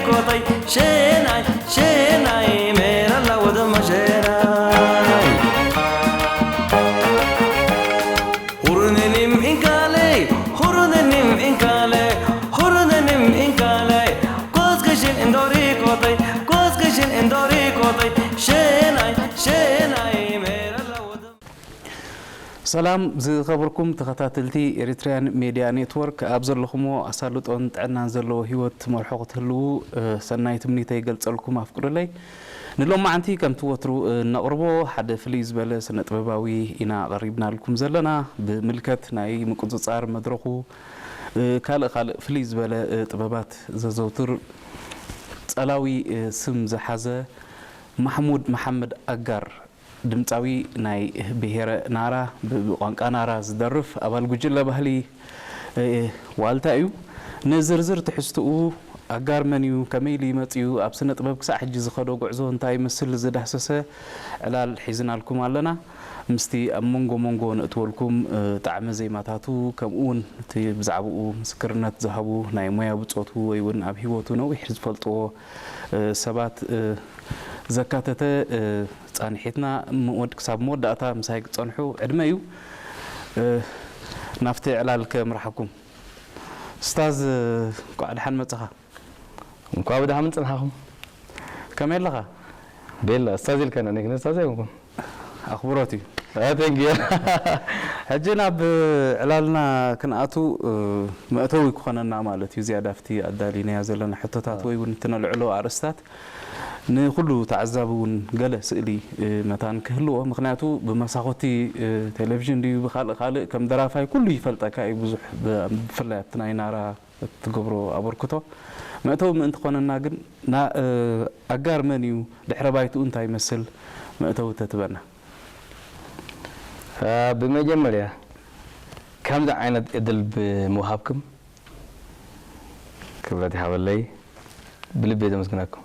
Kotay, shenai, shenai, mera la wada mashenai. Hurunenim inkale, hurunenim inkale, hurunenim inkale. Koskashin indori kotay, koskashin indori kotay, shenai, shenai, mera la wada. ሰላም ዝኸበርኩም ተኸታተልቲ ኤሪትሪያን ሜድያ ኔትወርክ፣ ኣብ ዘለኹሞ ኣሳልጦን ጥዕናን ዘለዎ ህይወት ትመርሑ ክትህልዉ፣ እ፣ ሰናይ ትምኒተይ ይገልጸልኩም ኣፍቅሩለይ። ንሎማዓንቲ ከምቲ ወትሩ፣ እ፣ እነቕርቦ ሓደ ፍልይ ዝበለ ስነ ጥበባዊ ኢና ኣቐሪብናልኩም ዘለና። ብምልከት ናይ ምቁጽጻር መድረኹ፣ እ፣ ካልእ ካልእ ፍልይ ዝበለ፣ እ፣ ጥበባት ዘዘውትር ጸላዊ፣ እ፣ ስም ዝሓዘ ማሕሙድ መሓመድ ኣጋር ድምጻዊ ናይ ብሄረ ናራ፣ ብ-፣ ብቋንቋ ናራ ዝደርፍ ኣባል ጉጅለ ባህሊ፣ እ፣ ዋልታ እዩ። ንዝርዝር ትሕዝትኡ፣ ኣጋር መን እዩ፣ ከመይ ኢሉ ይመጽእ እዩ፣ ኣብ ስነ ጥበብ ክሳዕ ሕጂ ዝኸዶ ጉዕዞ እንታይ ይመስል ዝዳህሰሰ ዕላል ሒዝናልኩም ኣለና። ምስቲ ኣብ መንጎ መንጎ ነእትወልኩም፣ እ፣ ጣዕመ ዜማታቱ፣ ከምኡ እውን እቲ ብዛዕባኡ ምስክርነት ዝሃቡ ናይ ሞያ ብጾቱ ወይ እውን ኣብ ህይወቱ ነዊሕ ዝፈልጥዎ፣ እ፣ ሰባት፣ እ፣ ዘካተተ፣ እ፣ ጻንሒትና መወድ-፣ ክሳብ መወዳእታ ምሳይ ክትጸንሑ ዕድመ እዩ። እ፣ ናብቲ ዕላል ከምርሓኩም። ኡስታዝ፣ እንኳዕ ደሓን መጻኻ። እንኳዕ ብደሓን ጸናሕኩም። ከመይ ኣለኻ? ቤላ፣ ኡስታዝ ኢልካኒ፣ እኔ ግን ኡስታዝ ኣይኮንኩን። ኣኽብሮት እዩ። አ፣ thank you። ሕጂ ናብ ዕላልና ክንኣቱ፣ እ፣ መእተዊ ክኾነና ማለት እዩ። ዝያዳ ኣብቲ ኣዳሊናዮ ዘለና ሕቶታት አ። ወይ እውን እቲ ነልዕሎ ኣርእስታት ንኹሉ ተዓዛቢ እውን ገለ ስእሊ፣ እ፣ መታን ክህልዎ። ምኽንያቱ ብመሳኾቲ፣ እ፣ ቴሌቪዥን ድዩ ብኻልእ ካልእ ከም ደራፋይ ኩሉ ይፈልጠካ እዩ። ብዙሕ ብ-፣ ብፍላይ ኣብቲ ናይ ናራ እትገብሮ ኣበርክቶ መእተዊ ምእንቲ ኮነና ግን ና-፣ እ፣ ኣጋር መን እዩ? ድሕረ ባይትኡ እንታይ ይመስል? መእተዊ ተትበና። እ፣ ብመጀመርያ ከምዚ ዓይነት እድል ብምውሃብኩም ክብረት ይሃበለይ። ብልቢ እየ ዘመስግነኩም።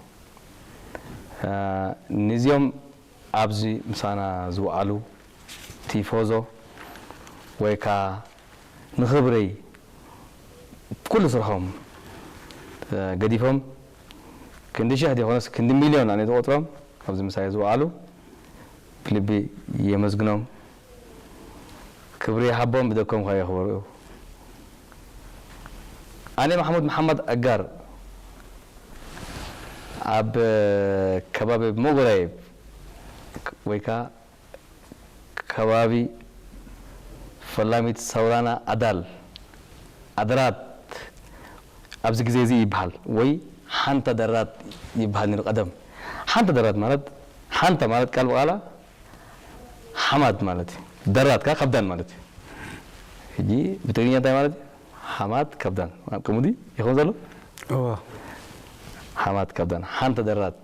እ፣ ንዚኦም ኣብዚ ምሳና ዝወዓሉ ቲፎዞ ወይ ከኣ ንኽብረይ ኩሉ ስርሖም፣ እ፣ ገዲፎም ክንዲ ሽሕ ዘይኮነስ ክንዲ ሚልዮን ኣነ ዝቆጽሮም ኣብዚ ምሳይ ዝወዓሉ ብልቢ የመስግኖም። ክብሪ ይሃቦም፣ ብደኮም ከኣ የኽብሩ። ኣነ ማሕሙድ መሓመድ ኣጋር ኣብ ከባቢ ሞጎራይ ወይ ከኣ ከባቢ ፈላሚት ሰውራና ኣዳል፣ ኣደራት ኣብዚ ግዜ እዚ ይበሃል፣ ወይ ሓንታ ደራት ይበሃል ነይሩ ቀደም። ሓንታ ደራት ማለት፣ ሓንታ ማለት ቃል ብቓላ ሓማት ማለት እዩ። ደራት ከኣ ከብዳን ማለት እዩ። ሕጂ ብትግርኛ እንታይ ማለት እዩ? ሓማት ከብዳን። ከምኡ ድዩ ይኸውን ዘሎ? እወ። ሓማት ከብዳን። ሓንታ ደራት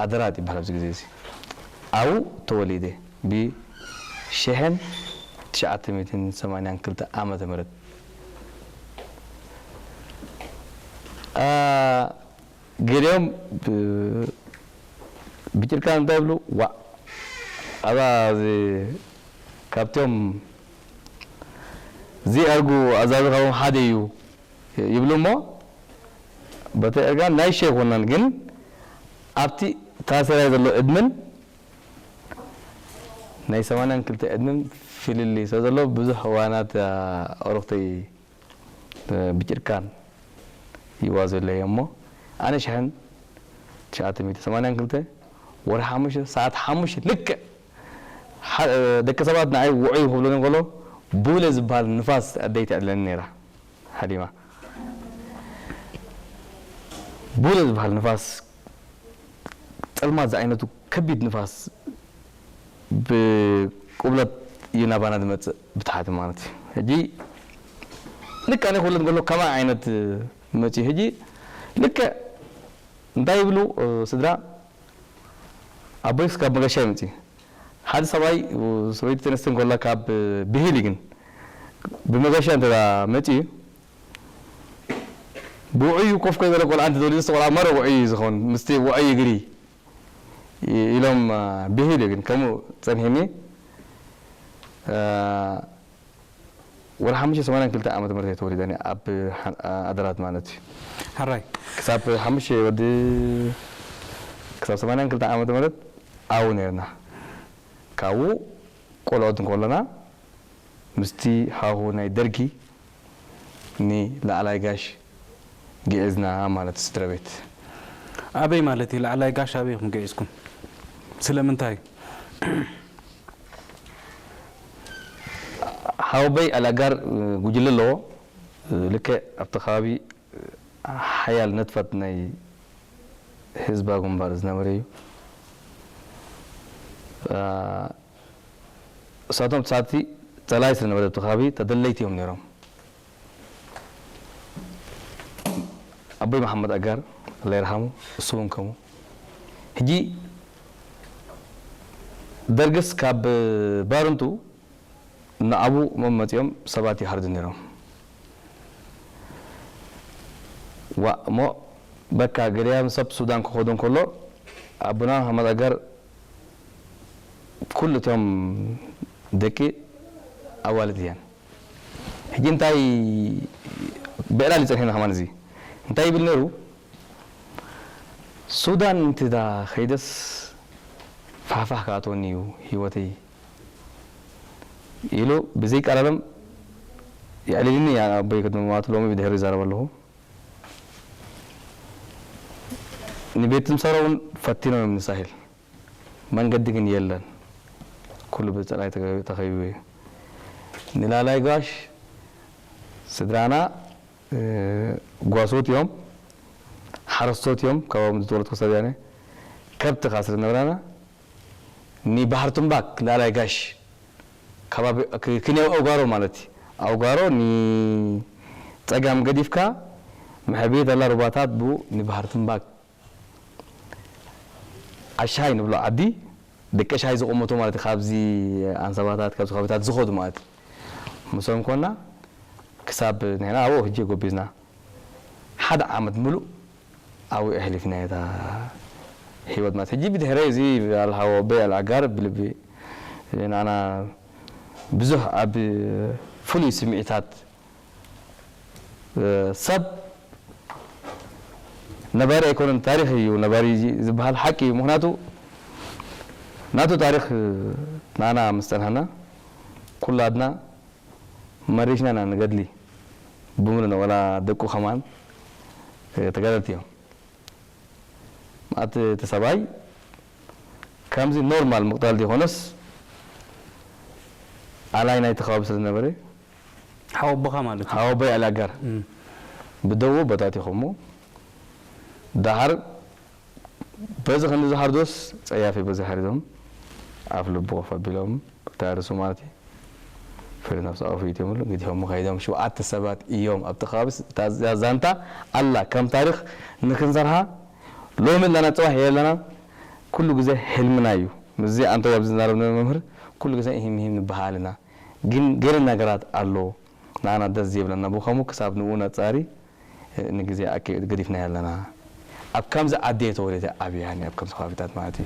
ኣደራት ይበሃል ኣብዚ ግዜ እዚ። ኣብኡ ተወሊደ ብሽሕን ትሽዓተ ሚእትን ሰማንያን ክልተ ዓመተ ምህረት። አ፣ ገሊኦም ብ-፣ ብጭርቃን እንታይ ይብሉ? ዋእ፣ ኣዛ እዚ ካብቶም ዚኣርጉ ኣዛዚ ካብኦም ሓደ እዩ ይብሉ እሞ፣ በቲ ዕርጋን ናይ ሸይኮናን ግን ኣብቲ ታሰራይ ዘሎ ዕድመን ናይ ሰማንያን ክልተ ዕድመን ፍልልይ ስለ ዘሎ ብዙሕ እዋናት፣ አ፣ ኣዕሩኽተይ፣ እ፣ ብጭርቃን ይዋዘለይ እሞ ኣነ ሽሕን ትሽዓተ ሚእቲ ሰማንያን ክልተ ወርሒ ሓሙሽተ ሰዓት ሓሙሽተ ልክዕ ሓ-፣ ደቂ ሰባት ንዓይ ውዑይ ክብሉኒ እንከሎ ቡለ ዝበሃል ንፋስ ኣደይ ተዕድለኒ ነይራ። ሃሊማ። ቡለ ዝበሃል ንፋስ፣ ጸልማት ዝዓይነቱ ከቢድ ንፋስ ብቁብለት እዩ ናባና ዝመጽእ ብታሕቲ ማለት እዩ። ሕጂ ልክዕ ኣነ ክውለድ ከሎ ከማይ ዓይነት መጽዩ። ሕጂ ልክዕ እንታይ ይብሉ፣ እ፣ ስድራ ኣቦይ ክሳብ መገሻ ይመጽእ። ሓደ ሰብኣይ፣ ሰበይቲ ተነስተ እንከላ ካብ ብሂል ግን ብመገሻ እንተ መጽዩ፣ ብውዑዩ ኮፍ ከይበለ ቆልዓ እንተ ተወሊዱ፣ ቆልዓ መረ ውዑይ እዩ ዝኸውን፣ ምስቲ ውዑይ እግሪ ኢሎም፣ አ፣ ብሂል እዩ ግን ከምኡ ጸኒሕኒ። አ፣ ወርሒ ሓሙሽተ ሰማንያን ክልተ ዓመተ ምህረት እየ ተወሊደ፣ እኔ ኣብ ሓ-፣ ኣደራት ማለት እዩ። ሕራይ ክሳብ ሓሙሽተ ወዲ፣ ክሳብ ሰማንያን ክልተ ዓመተ ምህረት ኣብኡ ነርና። ካብኡ ቆልዑት እንከለና ምስቲ ሃሁ ናይ ደርጊ ንላዕላይ ጋሽ ግዒዝና ማለት ስድራ ቤት። ኣበይ ማለት እዩ? ላዕላይ ጋሽ ኣበይ ኢኹም ገዒዝኩም? ስለምንታይ? ሓወቦይ ኣልኣጋር ጉጅለ ኣለዎ። ልክዕ ኣብቲ ከባቢ ሓያል ነጥፈት ናይ ህዝባዊ ግንባር ዝነበረ እዩ። እሳቶም ሳቲ ተላይ ስለነበረ ኣብቲ ከባቢ ተደለይቲ እዮም ነይሮም። ኣቦይ መሓመድ ኣጋር ኣላ ይርሓሙ፣ እሱ እውን ከምኡ። ሕጂ ደርግስ ካብ ባርንቱ ንዓቡ መም መፂኦም ሰባት ይሃርዱ ነይሮም። ዋ እሞ በካ ገሊያም ሰብ ሱዳን ክኸዱ እንከሎ ኣቦና መሓመድ ኣጋር ኩሉ እቶም ደቂ ኣዋልድ እየን። ሕጂ እንታይ ብዕላል ይፀንሕና ከማን እዚ እንታይ ይብል ነይሩ? ሱዳን እንትዳ ኸይደስ ፋሕፋሕ ክኣትወኒ እዩ ህይወተይ ኢሉ ብዘይቃላሎም የዕሊልኒ። ኣቦይ ቅድሚ ምማቱ ሎሚ ብድሕሪ ይዛረብ ኣለኹ። ንቤት ትምሰሮ እውን ፈቲኖም እዮም ንሳሄል። መንገዲ ግን የለን። ኩሉ ብፀላይ ተኸቢቡ እዩ። ንላላይ ጋሽ ስድራና ጓሶት እዮም፣ ሓረስቶት እዮም። ካብኦም ዝተወለድኩ ሰብ ያነ ከብቲ ካስር ነብራና ንባህር ትምባክ ላላይ ጋሽ ከባቢ ክንየው ኣውጋሮ ማለት እዩ። ኣውጋሮ ንፀጋም ገዲፍካ መሕብየት ኣላ ሩባታት ብኡ ንባህር ትምባክ ዓሻይ ንብሎ ዓዲ ደቂ ሻይ ዝቕመጡ ማለት እዩ። ካብዚ ኣንሰባታት ካብዚ ከባቢታት ዝኸዱ ማለት እዩ። ምስኦም ኮና ክሳብ ንሕና ኣብኡ ሕጂ ጎቢዝና ሓደ ዓመት ምሉእ ኣብኡ ኣሕሊፍና እታ ህይወት ማለት ሕጂ ብድሕረ እዚ ኣልሃዎ በይ ኣልኣጋር ብልቢ ንኣና ብዙሕ ኣብ ፍሉይ ስምዒታት ሰብ ነባሪ ኣይኮነን፣ ታሪኽ እዩ ነባሪ ዝበሃል ሓቂ እዩ። ምኽንያቱ ናቱ ታሪኽ ንኣና ምስ ጸንሐና ኩላትና መሪሽና ኢና ንገድሊ ብምሉእ ወላ ደቁ ከማን ተጋደልቲ እዮም። ማለት እቲ ሰብኣይ ከምዚ ኖርማል ምቕታል ዘይኮነስ ኣላይ ናይቲ ከባቢ ስለ ዝነበረ ሓወቦኻ ማለት እዩ። ሓወቦይ ኣልኣጋር እም። ብደዉ በታቲኹሞ ደሓር በዚ ክንዲ ዝሓርዶስ ጸያፊ በዚ ሓሪዶም ኣፍ ልቡ ኮፍ ኣቢሎም ተሃርሱ ማለት እዩ። ፍረ ነብሲ ኣውፊ ይትምሉ እንግዲህ ሞኻይዶም ሸውዓተ ሰባት እዮም ኣብቲ ከባቢ እታ ዛንታ ኣላ ከም ታሪኽ ንክንሰርሓ ሎሚ ኣለና ጽባሕ የለና። ኩሉ ግዜ ሕልምና እዩ። ምስዚ ኣንተ ኣብዚ ዝዛረብ መምህር ኩሉ ግዜ ይህም ይህም ንበሃል ኢና። ግን ገለ ነገራት ኣሎ ንኣና ደስ ዘይብለና ብኸሙ ክሳብ ንኡ ነጻሪ ንግዜ ኣኪ- ገዲፍናዮ ኣለና። ኣብ ከምዚ ዓዲ እየ ተወሊደ ዓብየ ኣነ ኣብ ከምዚ ከባቢታት ማለት እዩ።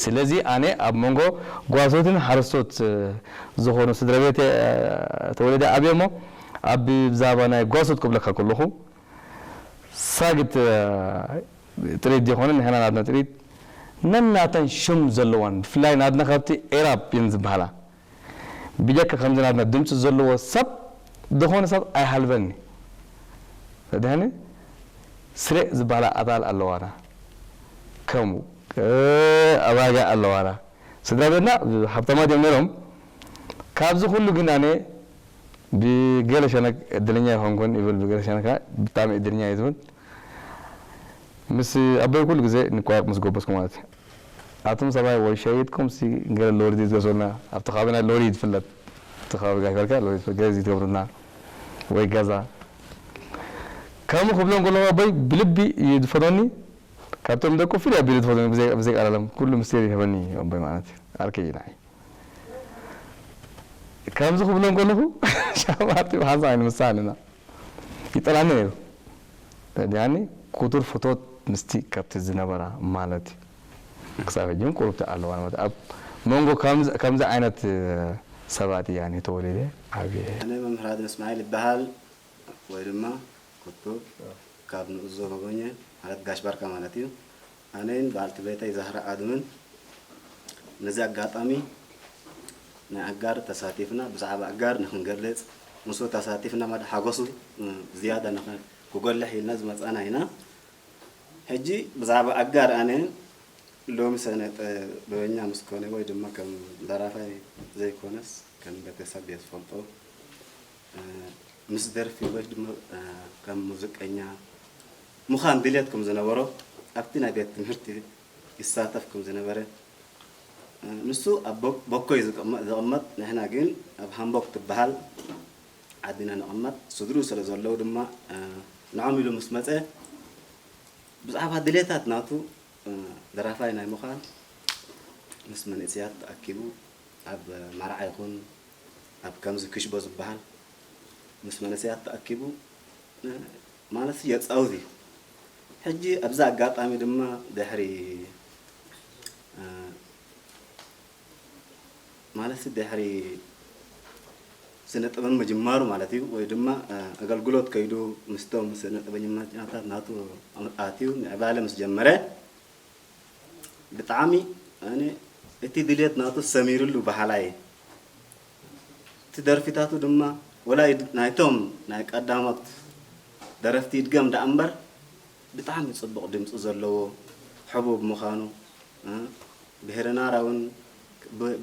ስለዚ ኣነ ኣብ መንጎ ጓሶትን ሓረስቶት ዝኾኑ ስድራ ቤት እየ ተወሊደ ዓብየ እሞ ኣብ ብዛዕባ ናይ ጓሶት ክብለካ ከለኹ ሳግት ጥሪት ዘይኮነ ንሕና ናትና ጥሪት ነናተን ሽም ዘለዋን ብፍላይ ናትና ካብቲ ኤራብ እየን ዝበሃላ ብጀካ ከምዚ ናትና ድምፂ ዘለዎ ሰብ ዝኾነ ሰብ ኣይሃልበኒ። ረድሃኒ ስሬዕ ዝበሃላ ኣጣል ኣለዋና ከምኡ ኣባጋ ኣለዋና ስድራ ቤትና ሃብታማት እዮም ነይሮም። ካብዚ ኩሉ ግን ኣነ ብገለ ሸነክ እድለኛ ይኾንኩን ይብል ብገለ ሸነክ ብጣዕሚ እድለኛ እዩ ዝብል ምስ ኣቦይ ኩሉ ግዜ ንቋየቕ ምስ ጎበዝኩ ማለት እዩ። ኣቱም ሰብኣይ ወይ ሸይጥኩም ሲ ገለ ሎሪድ ይትገዝኡልና ኣብቲ ከባቢና ሎሪድ ይፍለጥ እቲ ከባቢ ጋሽ በርካ ሎሪድ ገዚ ትገብሩልና ወይ ገዛ ከምኡ ክብሎም ከለኹ ኣቦይ ብልቢ እዩ ዝፈትወኒ። ካብቶም ደቁ ፍልይ ኣቢሉ ዝፈትወኒ ብዘይ ብዘይ ቃላሎም ኩሉ ምስጢር ይህበኒ ኣቦይ ማለት እዩ። ኣርከይ እዩ ንዓይ ከምዚ ክብሎም ከለኹ ሻማርቲ ብሓንሳ ኣይንምሳን ኢና ይጠላኒ ነይሩ። ተዲያኒ ክቱር ፍቶት ምስቲ ከብቲ ዝነበራ ማለት እዩ። ክሳብ ሕጂ እውን ቁርብቲ ኣለዋ ማለት ኣብ መንጎ ከምዚ ዓይነት ሰባት እያ ተወሊደ። ዓብየ። ኣነ መምህር ኣድም እስማዒል ይበሃል፣ ወይ ድማ ኩቱብ ካብ ንኡስ ዞባ ቦኘ፣ ማለት ጋሽ ባርካ ማለት እዩ። ኣነን በዓልቲ ቤተይ ዛህራ ኣድምን ነዚ ኣጋጣሚ ናይ ኣጋር ተሳቲፍና ብዛዕባ ኣጋር ንክንገልጽ፣ ምስኡ ተሳቲፍና ማለት ሓጎሱ ዝያዳ ንኸ- ክጎልሕ ኢልና ዝመጻና ኢና። ሕጂ ብዛዕባ ኣጋር ኣነ ሎሚ ሰነ ጥበበኛ ምስ ኮነ ወይ ድማ ከም ደራፋይ ዘይኮነስ ከም ቤተሰብ እየ ዝፈልጦ። ምስ ደርፊ ወይ ድማ ከም ሙዚቀኛ ምዃን ድሌት ከም ዝነበሮ ኣብቲ ናይ ቤት ትምህርቲ ይሳተፍ ከም ዝነበረ ንሱ ኣብ ቦኮ እዩ ዝቕመጥ። ንሕና ግን ኣብ ሃምቦክ ትበሃል ዓድና ንቕመጥ። ስድርኡ ስለ ዘለዉ ድማ ንዖም ኢሉ ምስ መጸ ብዛዕባ ድሌታት ናቱ ደራፋይ ናይ ምዃን ምስ መንእሰያት ተኣኪቡ ኣብ መርዓ ይኹን ኣብ ከምዚ ክሽቦ ዝበሃል ምስ መንእሰያት ተኣኪቡ ማለት የጻውት እዩ። ሕጂ ኣብዚ ኣጋጣሚ ድማ ድሕሪ ማለት ድሕሪ ስነ ጥበብ ምጅማሩ ማለት እዩ ወይ ድማ ኣገልግሎት ከይዱ ምስቶም ስነ ጥበበኛታት ናቱ ኣትዩ ምዕባለ ምስ ጀመረ ብጣዕሚ ኣነ እቲ ድሌት ናቱ ሰሚርሉ በሃላይ እቲ ደርፊታቱ ድማ ወላ ናይቶም ናይ ቀዳሞት ደረፍቲ ይድገም ደኣ እምበር ብጣዕሚ ጽቡቕ ድምጺ ዘለዎ ሕቡብ ምዃኑ ብሄረ ናራ እውን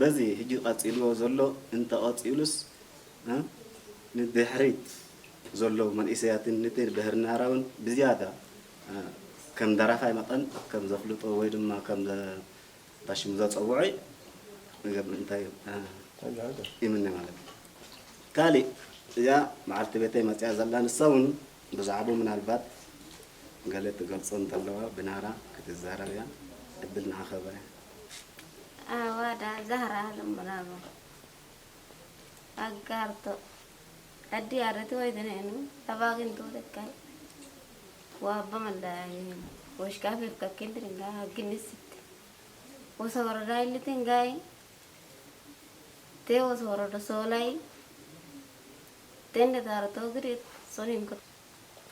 በዚ ሕጂ ቀጺልዎ ዘሎ እንተቐጺሉስ ንድሕሪት ዘለዉ መንእሰያትን ነቲ ብሄረ ናራ እውን ብዝያዳ ከም ደራፋይ መጠን ከም ዘፍልጦ ወይ ድማ ከም ታሽሙ ዘጸውዖ እንታይ ይምነ ማለት እዩ። ካሊእ እዚኣ መዓልቲ ቤተይ መጽያ ዘላ ንሳ እውን ብዛዕባኡ ምናልባት ገለ ትገልጾ እንተለዋ ብናራ ክትዛረብ እያ። ዕድል ንዓኻ እያ። ኣዋዳ ዛህራ ልምናባ ኣጋርቶ ኣዲ ኣረቲ ወይ ተነኑ ተባግን ትወደካይ ዋባ መላይን ወሽካፊ ከኪንድርንጋ ግንስት ወሰ ወረዳ ይልትንጋይ ቴ ወሰ ወረዶ ሶላይ ቴንደ ታረቶ ግሪት ሶኒንኮ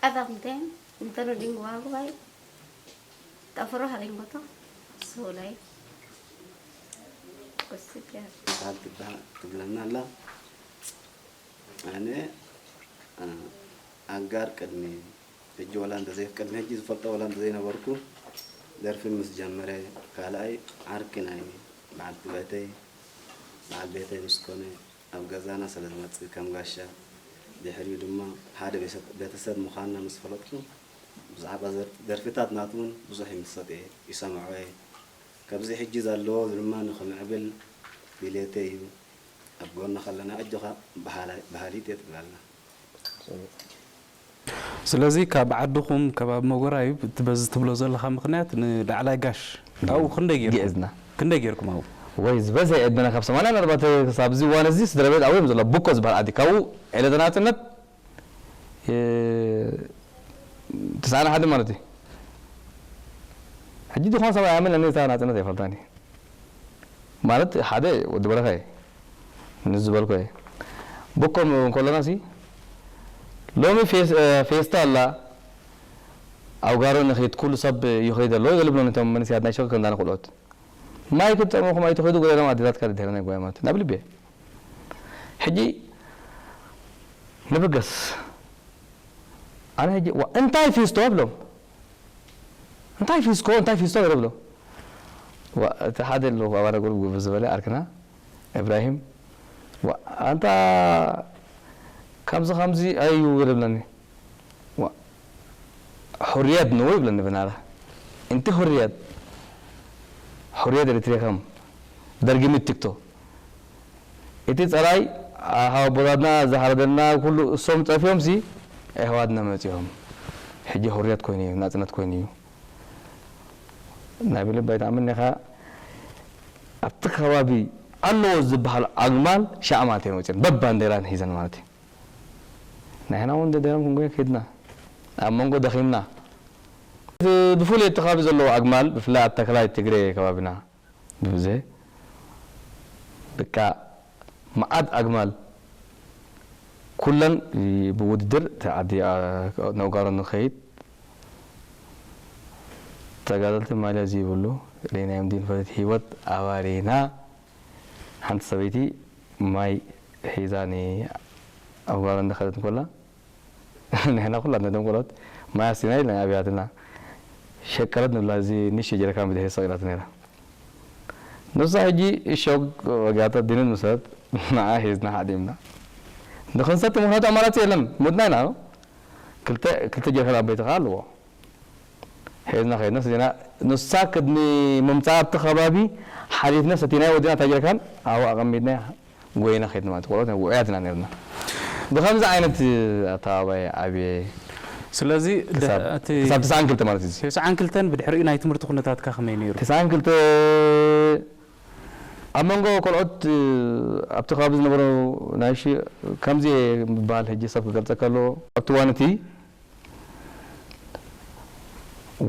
ኣታፍንቴን እንተኑ ዲንግዋግዋይ ጠፍሮ ሀሪንጎቶ ሶላይ ወስጃ በዓል ትበሃል ትብለና ኣላ። ኣነ ኣጋር ቅድሚ ሕጂ ወላ እንተዘይ ቅድሚ ሕጂ ዝፈልጦ ወላ እንተዘይነበርኩ ደርፊ ምስ ጀመረ ካልኣይ ዓርኪ ናይ በዓልቲ ቤተይ በዓል ቤተይ ምስ ኮነ ኣብ ገዛና ስለ ዝመጽእ ከም ጋሻ ድሕሪኡ ድማ ሓደ ቤተሰብ ምዃንና ምስ ፈለጥኩ ብዛዕባ ደርፊታት ናቱ እውን ብዙሕ ይምሰጥ እየ ይሰምዖ እየ። ከምዚ ሕጂ ዘለዎ ድማ ንኽምዕብል ድሌተይ እዩ። ኣብ ጎንኻ ኣለና ኣጆኻ በሃሊት እየ ትብል ኣላ። ስለዚ ካብ ዓድኹም ከባቢ መጎራዩ እቲ በዚ ትብሎ ዘለኻ ምኽንያት ንዳዕላይ ጋሽ ኣብኡ ክንደይ ጌርኩም ግዕዝና። ክንደይ ጌርኩም ኣብኡ? ወይ ዝበዝሐ ዕድመና ካብ ሰማንያ ምናልባት ክሳብ እዚ እዋን እዚ ስድራ ቤት ኣብኡ እዮም ዘለዉ። ቡኮ ዝበሃል ዓዲ ካብኡ ዕለተ ናጽነት እ፣ ትስዓን ሓደን ማለት እዩ። ሕጂ ዝኾነ ሰብ ኣይኣምን እኔ እታ ናጽነት ኣይፈልጣን እየ። ማለት ሓደ ወዲ በረኻ እየ ንዝበልኮ እየ። ብኮም እንከለና ሲ ሎሚ ፌስ- እ፣ ፌስታ ኣላ ኣብ ጋሮ ንኺድ ኩሉ ሰብ ይኸይድ ኣሎ ይብል ነቶም መንእሰያት ናይ ሸክ ከምዛ ንክልኦት ማይ ክትጠመኹም ኣይትኸዱ ገለ ኢሎም ኣዴታትካ ድሕረ ናይ ጓያ ማለት ናብ ልቤ ሕጂ ንብገስ ኣነ ሕጂ ዋ እንታይ ፊስቶ ብሎም እንታይ ፊስኮ እንታይ ፊስቶ ገለ ብሎ ዋ እቲ ሓደ ኣሎ ኣባና ጉሩብ ጉብ ዝበለ ኣርክና እብራሂም ዋ ኣንታ ከምዚ ከምዚ ኣዩ ገለ ብለኒ ዋ ሕርየት ነው ይብለኒ ብናራ እንቲ ሕርየት ሕርየት ኤሪትሪያ ከም ደርጊ ምትክቶ እቲ ጸራይ ኣቦታትና ዝሓረደና ኩሉ እሶም ጠፊኦም ሲ ኣሕዋትና መጺኦም ሕጂ ሕርየት ኮይኑ እዩ ናጽነት ኮይኑ እዩ ናይ ብልብ ኣይትኣምን ኢኻ ኣብቲ ከባቢ ኣለዎ ዝበሃል ኣግማል ሻዕ ማለት እዮም ወፂኦም በባንዴራን ሒዘን ማለት እዩ ንሕና እውን ደደረም ክንጎየ ከይድና ኣብ መንጎ ደኺምና ብፍሉይ እቲ ከባቢ ዘለዎ ኣግማል ብፍላይ ኣብ ተክላይ ትግሬ ከባቢና ብብዘ በቃ መዓት ኣግማል ኩለን ብውድድር እቲ ዓዲ፣ ኣ፣ ነውጋሮ ንኸይድ ተጋደልቲ ማልያ ዘይብሉ ርኢናዮም ድዩ ንፈልጥ? ህይወት ኣባሪና። ሓንቲ ሰበይቲ ማይ ሒዛ ን-፣ ኣብ ጓሮ እንዳኸደት እንኮላ፣ ንሕና ኩላ ነቶም ቆልዑት ማይ ኣስቲና ኢልና ኣብያትና ሸቀለት ንብላ፣ እዚ ንእሽተይ ጀረካን ብድሕሪ ሰቂላቶ ነይራ። ንሳ ሕጂ ሸግ ወጋታ ድንን ምሰት ንዓ ሒዝና ሓዲምና ንኽንሰቲ፣ ምኽንያቱ ኣማራጺ የለን፣ ሙትና ኢና። ክልተ፣ ክልተ ጀረካን ኣብ ቤትኻ ኣለዎ። ሒዝና ኸይድና ሰቲና፣ ንሳ ቅድሚ ምምጻኣ ኣብቲ ከባቢ ሓሊፍና ሰቲና ወዲና፣ እታ ጀረካን ኣብኡ ኣቐሚጥና ጎይና ኸይድና ማለት እዩ። ቆልዑት ውዑያት ኢና ነርና። ብኸምዚ ዓይነት ኣተባባይ ዓብየ ስለዚ ደ-፣ ክሳብ፣ እቲ ክሳብ ተስዓን ክልተ ማለት እዩ። ተስዓን ክልተን ብድሕሪኡ ናይ ትምህርቲ ኩነታትካ ከመይ ነይሩ? ተስዓን ክልተ ኣብ መንጎ ቆልዑት ኣብቲ ከባቢ ዝነበሩ ናይ ሺ-፣ ከምዚ ምባል ሕጂ ሰብ ክገልጸካ ኣለዎ። ኣብቲ እዋን እቲ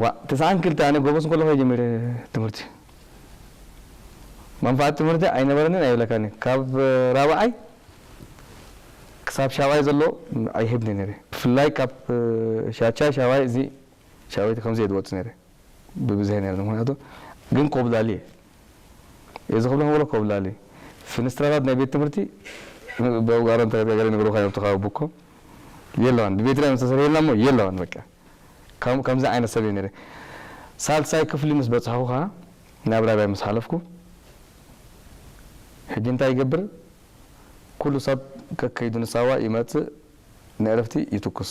ዋ፣ ተስዓን ክልተ ኣነ ጎበዝ እንከለኹ እየ ጀሚረ ትምህርቲ። መንፋዓት ትምህርቲ ኣይነበረንን ኣይብለካን እየ። ካብ ራብዓይ ክሳብ ሻብዓይ ዘሎ ኣይህብን እየ ነይረ። ብፍላይ ካብ ሻቻይ ሻብዓይ፣ እዚ ሻብዓይ ከምዚ እየ ዝወጽእ ነይረ። ብብዝሒ ነይረ። ምኽንያቱ ግን ኮብላሊ እየ። እዚ ክብሎ ከሎ ኮብላሊ። ፍንስትራታት ናይ ቤት ትምህርቲ ብኣውጋሮ እንተጋገረ ንብሩኻ እዮም ተኻብቡ እኮ። የለዋን። ብቤት ኪራይ ምስ ተሰርሔልና እሞ የለዋን በቃ። ከም-፣ ከምዚ ዓይነት ሰብ እየ ነይረ። ሳልሳይ ክፍሊ ምስ በጻሕኹ ኸዓ ናብ ራብዓይ ምስ ሓለፍኩ፣ ሕጂ እንታይ ይገብር? ኩሉ ሰብ ከከይዱ ንሳዋ ይመጽእ፣ ንዕረፍቲ ይትኩስ።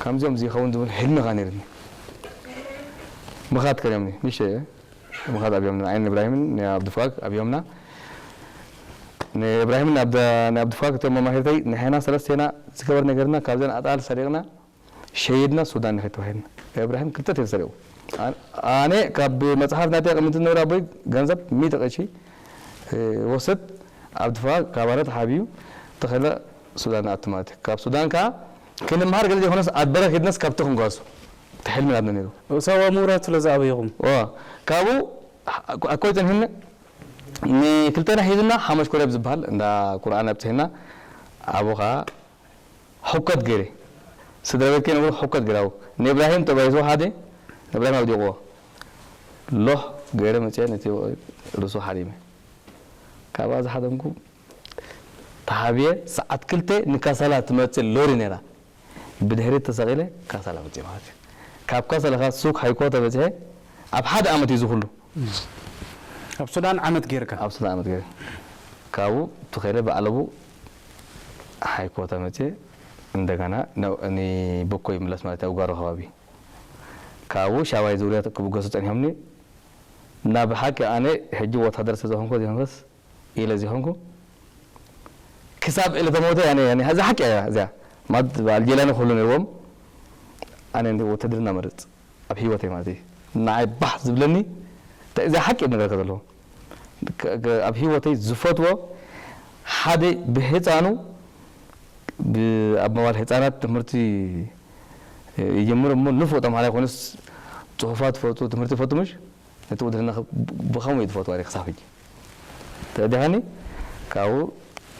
ከምዚኦም ዝኸውን ዝብል ሕልሚ ኸዓ ነይርኒ። ምኻድ ከሪኦምኒ፣ ንእሽተይ እየ። ምኻድ ኣብዮምና፣ ንዓይን ንእብራሂምን ንኣብዱፋግ ኣብዮምና። ንእብራሂምን ንኣብደ-፣ ንኣብዱፋግ እቶም መማሂርተይ፣ ንሕና ሰለስቴና ዝገበር ነገርና፣ ካብዘን ኣጣል ሰሪቕና፣ ሸይድና ሱዳን ንኸይድ ተባሂልና። እብራሂም ክልተ ተይተሰሪቑ። ኣነ፣ ኣነ ካብ መጽሓፍ ናተይ ኣቐሚጡ ዝነበረ ኣቦይ ገንዘብ ሚእቲ ቅርሺ፣ እ፣ ወስድ፣ ኣብዱፋግ ካብ ኣነ ተሓቢኡ፣ ተኸለ ሱዳን ንኣቱ ማለት እዩ። ካብ ሱዳን ከኣ ክንምሃር ገለ ዘይኮነስ ኣድበረ ኪድናስ ካብቲ ክንጓሱ። እቲ ሕልሚ ናትና ነይሩ። ሳዋ ምውራድ ስለ ዝኣበየኹም። ዋ፣ ካብኡ ኣኮይ ጸንሕኒ፣ ንክልተና ሒዝና ሓመሽ ኮረብ ዝበሃል እንዳ ቁርኣን ኣብጽሕና፣ ኣብኡ ኸኣ ሕኮት ገይረ። ስድራ ቤት ከይነበሩ ሕኮት ገይረ። ኣብኡ ንእብራሂም ተባሂሱ ሓደ፣ ንእብራሂም ኣውዲቕዎ። ሎህ ገይረ መጽየ ነቲ ርእሱ ሓሪመ። ካብኣ ዝሓደምኩ ተሓብየ ሰዓት ክልተ ንካሳላ ትመጽእ ሎሪ ነይራ። ብድሕሪት ተሰቒለ ካሳላ መጽየ ማለት እዩ። ካብ ካሳላ ከኣ ሱቅ ሃይኮ ተበጽሐ። ኣብ ሓደ ዓመት እዩ ዝኹሉ። ኣብ ሱዳን ዓመት ጌርካ? ኣብ ሱዳን ዓመት ጌረ። ካብኡ ተኸይለ ብዓለቡ ሃይኮ ተመጽየ። እንደገና ናብ፣ ንበኮ ይምለስ ማለት እዩ፣ ኣብ ጓሮ ከባቢ። ካብኡ ሻባይ ዙርያ ክብገሱ ጸኒሖምኒ። ናብ ሓቂ ኣነ ሕጂ ወታደር ስለ ዝኾንኩ ዘይኮንኩስ ኢለ ዘይኮንኩ፣ ክሳብ ዕለተ ሞተይ ኣነ፣ ኣነ፣ እዛ ሓቂ እያ እዚኣ። ማለት በዓል ጀላኒ ክህሉ ነይርዎም፣ ኣነ እንዲ ውትድርና መርጽ፣ ኣብ ህይወተይ ማለት እዩ። ንዓይ ባህ ዝብለኒ፣ እታ እዚኣ ሓቂ እየ ዝነግረካ ዘለኹ። ከ-፣ ከ-፣ ኣብ ህይወተይ ዝፈትዎ ሓደ ብህፃኑ፣ ብ-፣ ኣብ መዋል ህፃናት ትምህርቲ ይጅምር እሞ ንፉዕ ተምሃራይ ኮይኑስ፣ ጽሑፋት ይፈቱ፣ ትምህርቲ ይፈቱ ምሽ? ነቲ ውትድርና ኸ-፣ ብኸምኡ እዩ ዝፈትዋ ክሳብ ሕጂ። ተረዲኻኒ? ካብኡ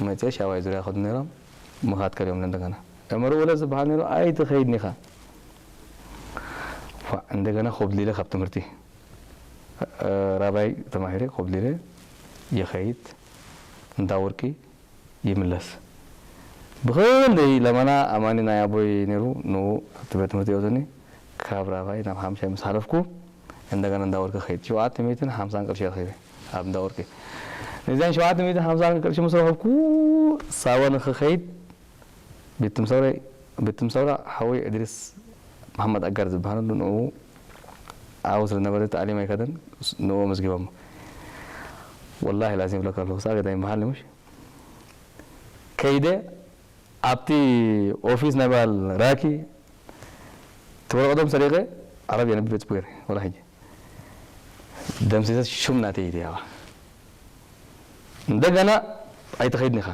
መፅየ ሻባይ ዙርያ ይኸዱ ነይሮም፣ ምኻድ ከሪኦም እንደገና። እመሩ ወለ ዝበሃል ነይሩ፣ ኣይትኸይድን ኢኻ። ፋዕ፣ እንደገና ኮብሊለ ካብ ትምህርቲ። እ፣ ራባይ ተማሂረ ኮብሊለ ይኸይድ፣ እንዳ ወርቂ ይምለስ። ብኽንደይ ለመና ኣማኒ ናይ ኣቦይ ነይሩ፣ ንኡ እቲ ቤት ትምህርቲ የውፅኒ። ካብ ራባይ ናብ ሓምሻይ ምስ ሓለፍኩ፣ እንደገና እንዳ ወርቂ ኸይድ። ሸውዓተ ሚእትን ሓምሳን ቅርሺ ረኺበ ኣብ እንዳ ወርቂ። ነዚያን ሸውዓተ ሚእትን ሓምሳን ቅርሺ ምስ ረኸብኩ፣ ሳዋ ንኽኸይድ ቤት ትምሰውራ፣ ቤት ትምሰውራ ሓወይ እድሪስ መሓመድ ኣጋር ዝበሃል ኣሎ፣ ንኡ ዓው ስለ ነበረ ተኣሊም ኣይከደን፣ ንኡ ኣመዝጊቦሞ። ወላሂ ላዚም ይብለካ ኣለኹ፣ ሳዋ ገዳይ ይበሃል ምሽ? ከይደ ኣብቲ ኦፊስ ናይ በዓል ራኪ፣ እቲ ወረቐቶም ሰሪቐ፣ ዓረብ የንብብ ጽቡቕ ገይረ፣ ወላ ሕጂ። ደምሲሰ ሹም ናተይ እዩ ያባ። እንደገና ኣይትኸይድን ኢኻ።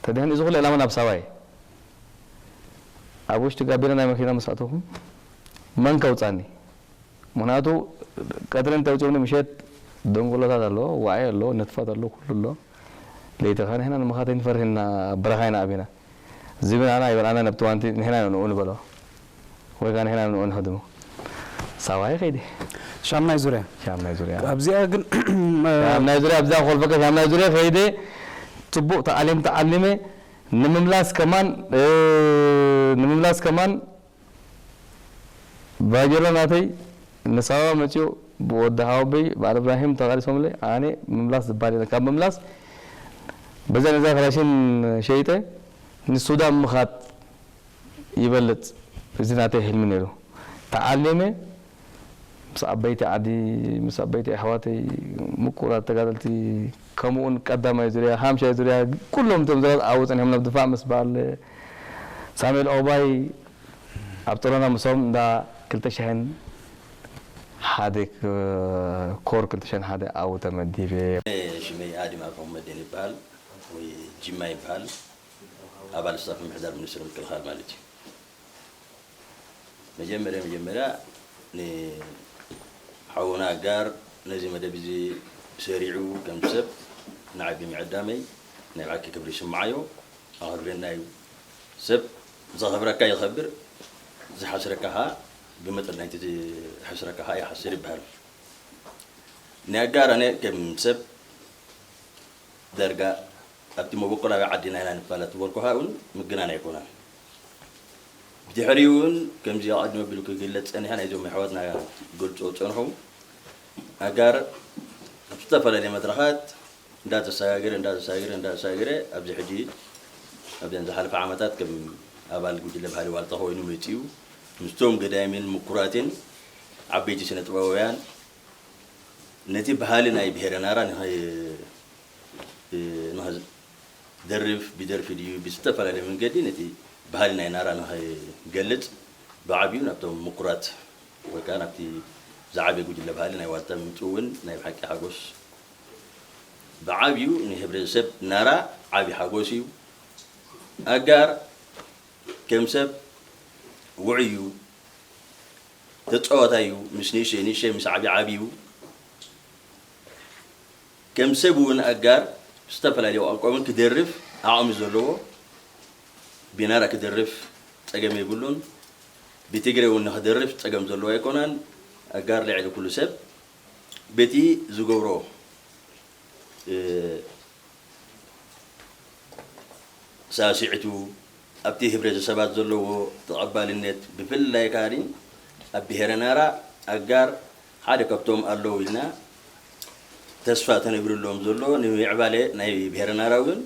ተድሕን እዚ ኩሉ ዕላማ ናብ ሳዋ እየ። ኣብ ውሽጢ ጋቢና ናይ መኪና ምስ ኣተኹ፣ መን ከውጻኒ? ምኽንያቱ ቀትሪ እንተውጺኦምኒ ምሸት ደንጎሎታት ኣሎ፣ ዋዒ ኣሎ፣ ንጥፈት ኣሎ፣ ኩሉ ኣሎ። ለይቲ ኸ ንሕና ንምኻት ኣይንፈርህን ኢና፣ ኣብ በረኻ ኢና ኣቢና። ዝብን ኣና ይበልኣና ነብቲ ዋንቲ ንሕና ንኡ ንበሎ። ወይ ከኣ ንሕና ንኡ ንሕድሞ። ሳባይ ኸይዲ። ሻምናይ ዙርያ። ሻምናይ ዙርያ። ኣብዚኣ ግን ሻምናይ ዙርያ ኣብዛ ኮልፈከ ሻምናይ ዙርያ ኸይደ ጽቡቕ ተዓሊም ተዓሊመ ንምምላስ ከማን እ፣ ንምምላስ ከማን ባጀሎ ናተይ ንሳዋ መጺኡ ብወዲ ሃወበይ በዓል እብራሂም ተቓሊሶምለይ ኣነ ምምላስ ዝበሃል የለን። ካብ ምምላስ በዛ ነዛ ክላሽን ሸይጠ ንሱዳን ምኻድ ይበልጽ። እዚ ናተይ ህልሚ ነይሩ። ተዓሊመ ምስ ዓበይቲ ዓዲ ምስ ዓበይቲ ኣሕዋተይ ምቁራት ተጋደልቲ ከምኡውን ቀዳማይ ዙርያ ሓምሻይ ዙርያ ኩሎም እቶም ዙርያት ኣብኡ ጸኒሖም ናብ ድፋዕ ምስ በዓል ሳሙኤል ኦባይ ኣብ ጸሎና ምሶም እንዳ ክልተ ሽሕን ሓደ ኮር ክልተ ሽሕን ሓደ ኣብኡ ተመዲበ። ሽመይ ኣድም ኣብርሆም መድን ይበሃል ወይ ጂማ ይበሃል። ኣባል ስታፍ ምምሕዳር ሚኒስትሪ ምክልኻል ማለት እዩ። መጀመርያ መጀመርያ ንሓውና ኣጋር ነዚ መደብ እዚ ሰሪዑ ከም ሰብ ንዓቢ ምዕዳመይ ናይ ብሓቂ ክብሪ ይስምዓዮ። ኣኸብረና እዩ። ሰብ ዘኸብረካ ይኸብር፣ ዝሓስረካ ኸዓ ብመጠን ናይቲ ዝሕስረካ ኸዓ ይሓስር ይበሃል። ንኣጋር ኣነ ከም ሰብ ዳርጋ ኣብቲ መበቆላዊ ዓድና ኢና ንፋለጥ ዝበልኩኻ እውን ምግናን ኣይኮነን። ብድሕሪኡ እውን ከምዚ ኣቐድም ኣቢሉ ክግለጽ ጸኒሐ ናይዞም ኣሕዋትና ክገልጾ ዝጸንሑ ኣጋር ኣብ ዝተፈላለየ መድረኻት እንዳተሰጋገረ እንዳተሰጋገረ እንዳተሰጋገረ ኣብዚ ሕጂ ኣብዘን ዝሓለፈ ዓመታት ከም ኣባል ጉጅለ ባህሊ ዋልታ ኮይኑ መጺኡ ምስቶም ገዳይምን ምኩራትን ዓበይቲ ስነ ጥበባውያን ነቲ ባህሊ ናይ ብሄረ ናራ ንኸ- ንኸ- ደርፍ ብደርፊ ድዩ ብዝተፈላለየ መንገዲ ነቲ ባህሊ ናይ ናራ ንኸገልጽ ብዓብዩ ናብቶም ምኩራት ወይ ከዓ ናብቲ ዝዓበየ ጉጅለ ባህሊ ናይ ዋልታ ምምፅኡ እውን ናይ ብሓቂ ሓጎስ ብዓብዩ ንህብረተሰብ ናራ ዓብዪ ሓጎስ እዩ። ኣጋር ከም ሰብ ውዑይ እዩ፣ ተፃዋታይ እዩ። ምስ ንእሽተይ ንእሽተይ ምስ ዓብዪ ዓብዪ እዩ። ከም ሰብ እውን ኣጋር ዝተፈላለዩ ቋንቋ እውን ክደርፍ ዓቕሚ ዘለዎ ብናራ ክደርፍ ፀገም የብሉን። ብትግረ እውን ንክደርፍ ፀገም ዘለዎ ኣይኮነን። ኣጋር ልዕሊ ኩሉ ሰብ በቲ ዝገብሮ ሳስዕቱ ኣብቲ ህብረተሰባት ዘለዎ ተቐባልነት ብፍላይ ከኣ ኣብ ብሄረ ናራ ኣጋር ሓደ ካብቶም ኣለዉ ኢልና ተስፋ ተነብርሎም ዘሎ ንምዕባለ ናይ ብሄረ ናራ እውን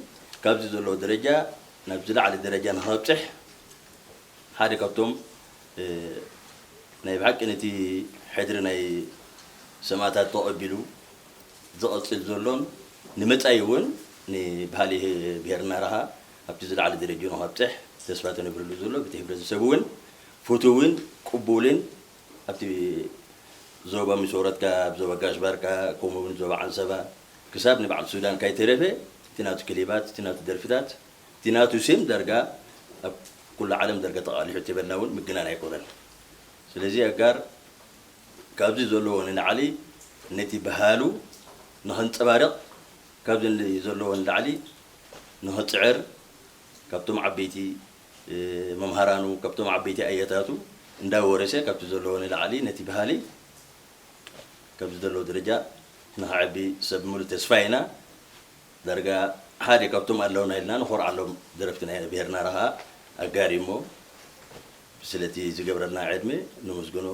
ካብዚ ዘለዎ ደረጃ ናብ ዝለዓለ ደረጃ ንኸብፅሕ ሓደ ካብቶም ናይ ብሓቂ ነቲ ሕድሪ ናይ ሰማእታት ተቐቢሉ ዝቐፅል ዘሎን ንመፃኢ እውን ንባህሊ ብሄርና ረኻ ኣብቲ ዝለዓለ ደረጃ ንኸብፅሕ ተስፋ ተነብርሉ ዘሎ በቲ ሕብረተሰብ እውን ፍቱውን ቅቡልን ኣብቲ ዞባ ምስ ወረድካ ኣብ ዞባ ጋሽ ባርካ ከምኡ እውን ዞባ ዓንሰባ ክሳብ ንበዓል ሱዳን ካይተረፈ እቲ ናቱ ክሊባት እቲ ናቱ ደርፍታት እቲ ናቱ ስም ዳርጋ ኣብ ኩሉ ዓለም ዳርጋ ተቓሊሑ ተበልና እውን ምግናን ኣይኮነን። ስለዚ ኣጋር ካብዚ ዘለዎ ንላዕሊ ነቲ ባህሉ ንኸንፀባርቕ ካብዚ ዘለዎ ንላዕሊ ንኸፅዕር ካብቶም ዓበይቲ መምሃራኑ ካብቶም ዓበይቲ ኣያታቱ እንዳወረሰ ካብቲ ዘለዎ ንላዕሊ ነቲ ባህሊ ካብዚ ዘለዎ ደረጃ ንኸዕቢ ሰብ ሙሉ ተስፋ ኢና። ዳርጋ ሓደ ካብቶም ኣለውና ኢልና ንኾርዓሎም ደረፍቲ ናይ ብሄርና ረኻ ኣጋር እዩ እሞ ስለቲ ዝገብረልና ዕድመ ነመስግኖ።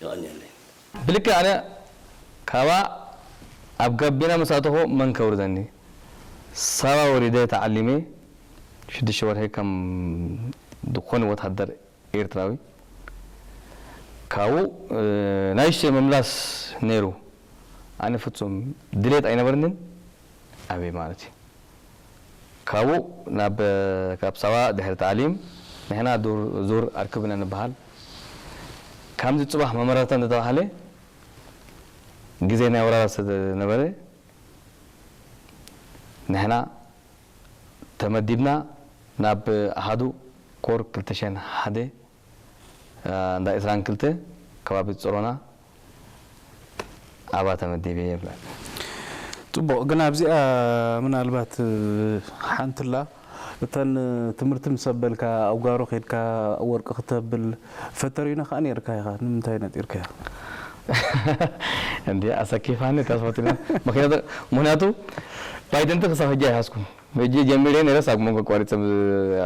የቐንየለይ። ብልክዕ ኣነ ካባ ኣብ ጋቢና ምስ ኣተኹ መን ከውርደኒ? ሳባ ወሪደ ተዓሊመ ሽዱሽተ ወርሒ ከም ዝኾነ ወታደር ኤርትራዊ ካብኡ ናይሽተ ምምላስ ነይሩ። ኣነ ፍጹም ድሌት ኣይነበርንን ኣበይ ማለት እዩ። ካብኡ ናብ ካብ ሳዋ ድሕሪ ታዕሊም ንሕና ዱር ዙር ኣርክብና ንበሃል። ከምዚ ጽባሕ መመረታ እንተተባህለ ግዜ ናይ ወራር ስለዝነበረ ንሕና ተመዲብና ናብ ኣሃዱ ኮር ክልተ ሽሕን ሓደ እንዳ ዕስራን ክልተ ከባቢ ጸሮና ኣባ ተመዲበ እየ ይብለካ። ጽቡቕ፣ ግን ኣብዚኣ ምናልባት ሓንትላ እተን ትምህርቲ ምስ ኣበልካ፣ ኣብ ጓሮ ከይድካ ወርቂ ክተብል ፈተሪና ከኣ ነርካ ኢኻ። ንምንታይ ነጢርካያ? እንዲ ኣሰኪፋኒ ተስፋ ትልና ምክንያቱ ምክንያቱ ባይደንቲ ክሳብ ሕጂ ኣይሓዝኩም። ሕጂ ጀሚረ ነረስ ኣብ መንጎ ኣቋሪፀ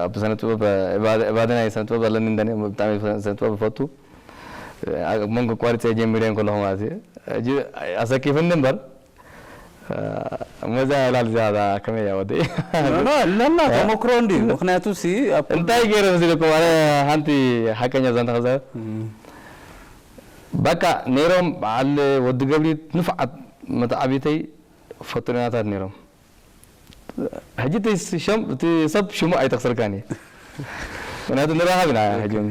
ኣብ ስነ ጥበብ እባደ ናይ ስነ ጥበብ ኣለኒ እንደኒ ብጣዕሚ ስነ ጥበብ እፈቱ። ኣብ መንጎ ኣቋሪፀ ጀሚረ ከለኹ ማለት እዩ። ሕጂ ኣሰኪፍኒ እምበር መዛ ያላል ዚያዳ ከመይ እያ ወደይ ኖ ኣለና ተመክሮ እንዲ ምክንያቱ ሲ ኣብ እንታይ ገይረ መስለኩም ኣነ ሓንቲ ሓቀኛ ዛንታ ከዛ በቃ ነይሮም በዓል ወዲ ገብሪ ንፍዓት መተዓቢተይ ፈጡሪናታት ነይሮም። ሕጂ እቲ ሸም እቲ ሰብ ሽሙ ኣይተኽስርካን እየ። ምክንያቱ ንራኸብ ኢና ሕጂ እውን።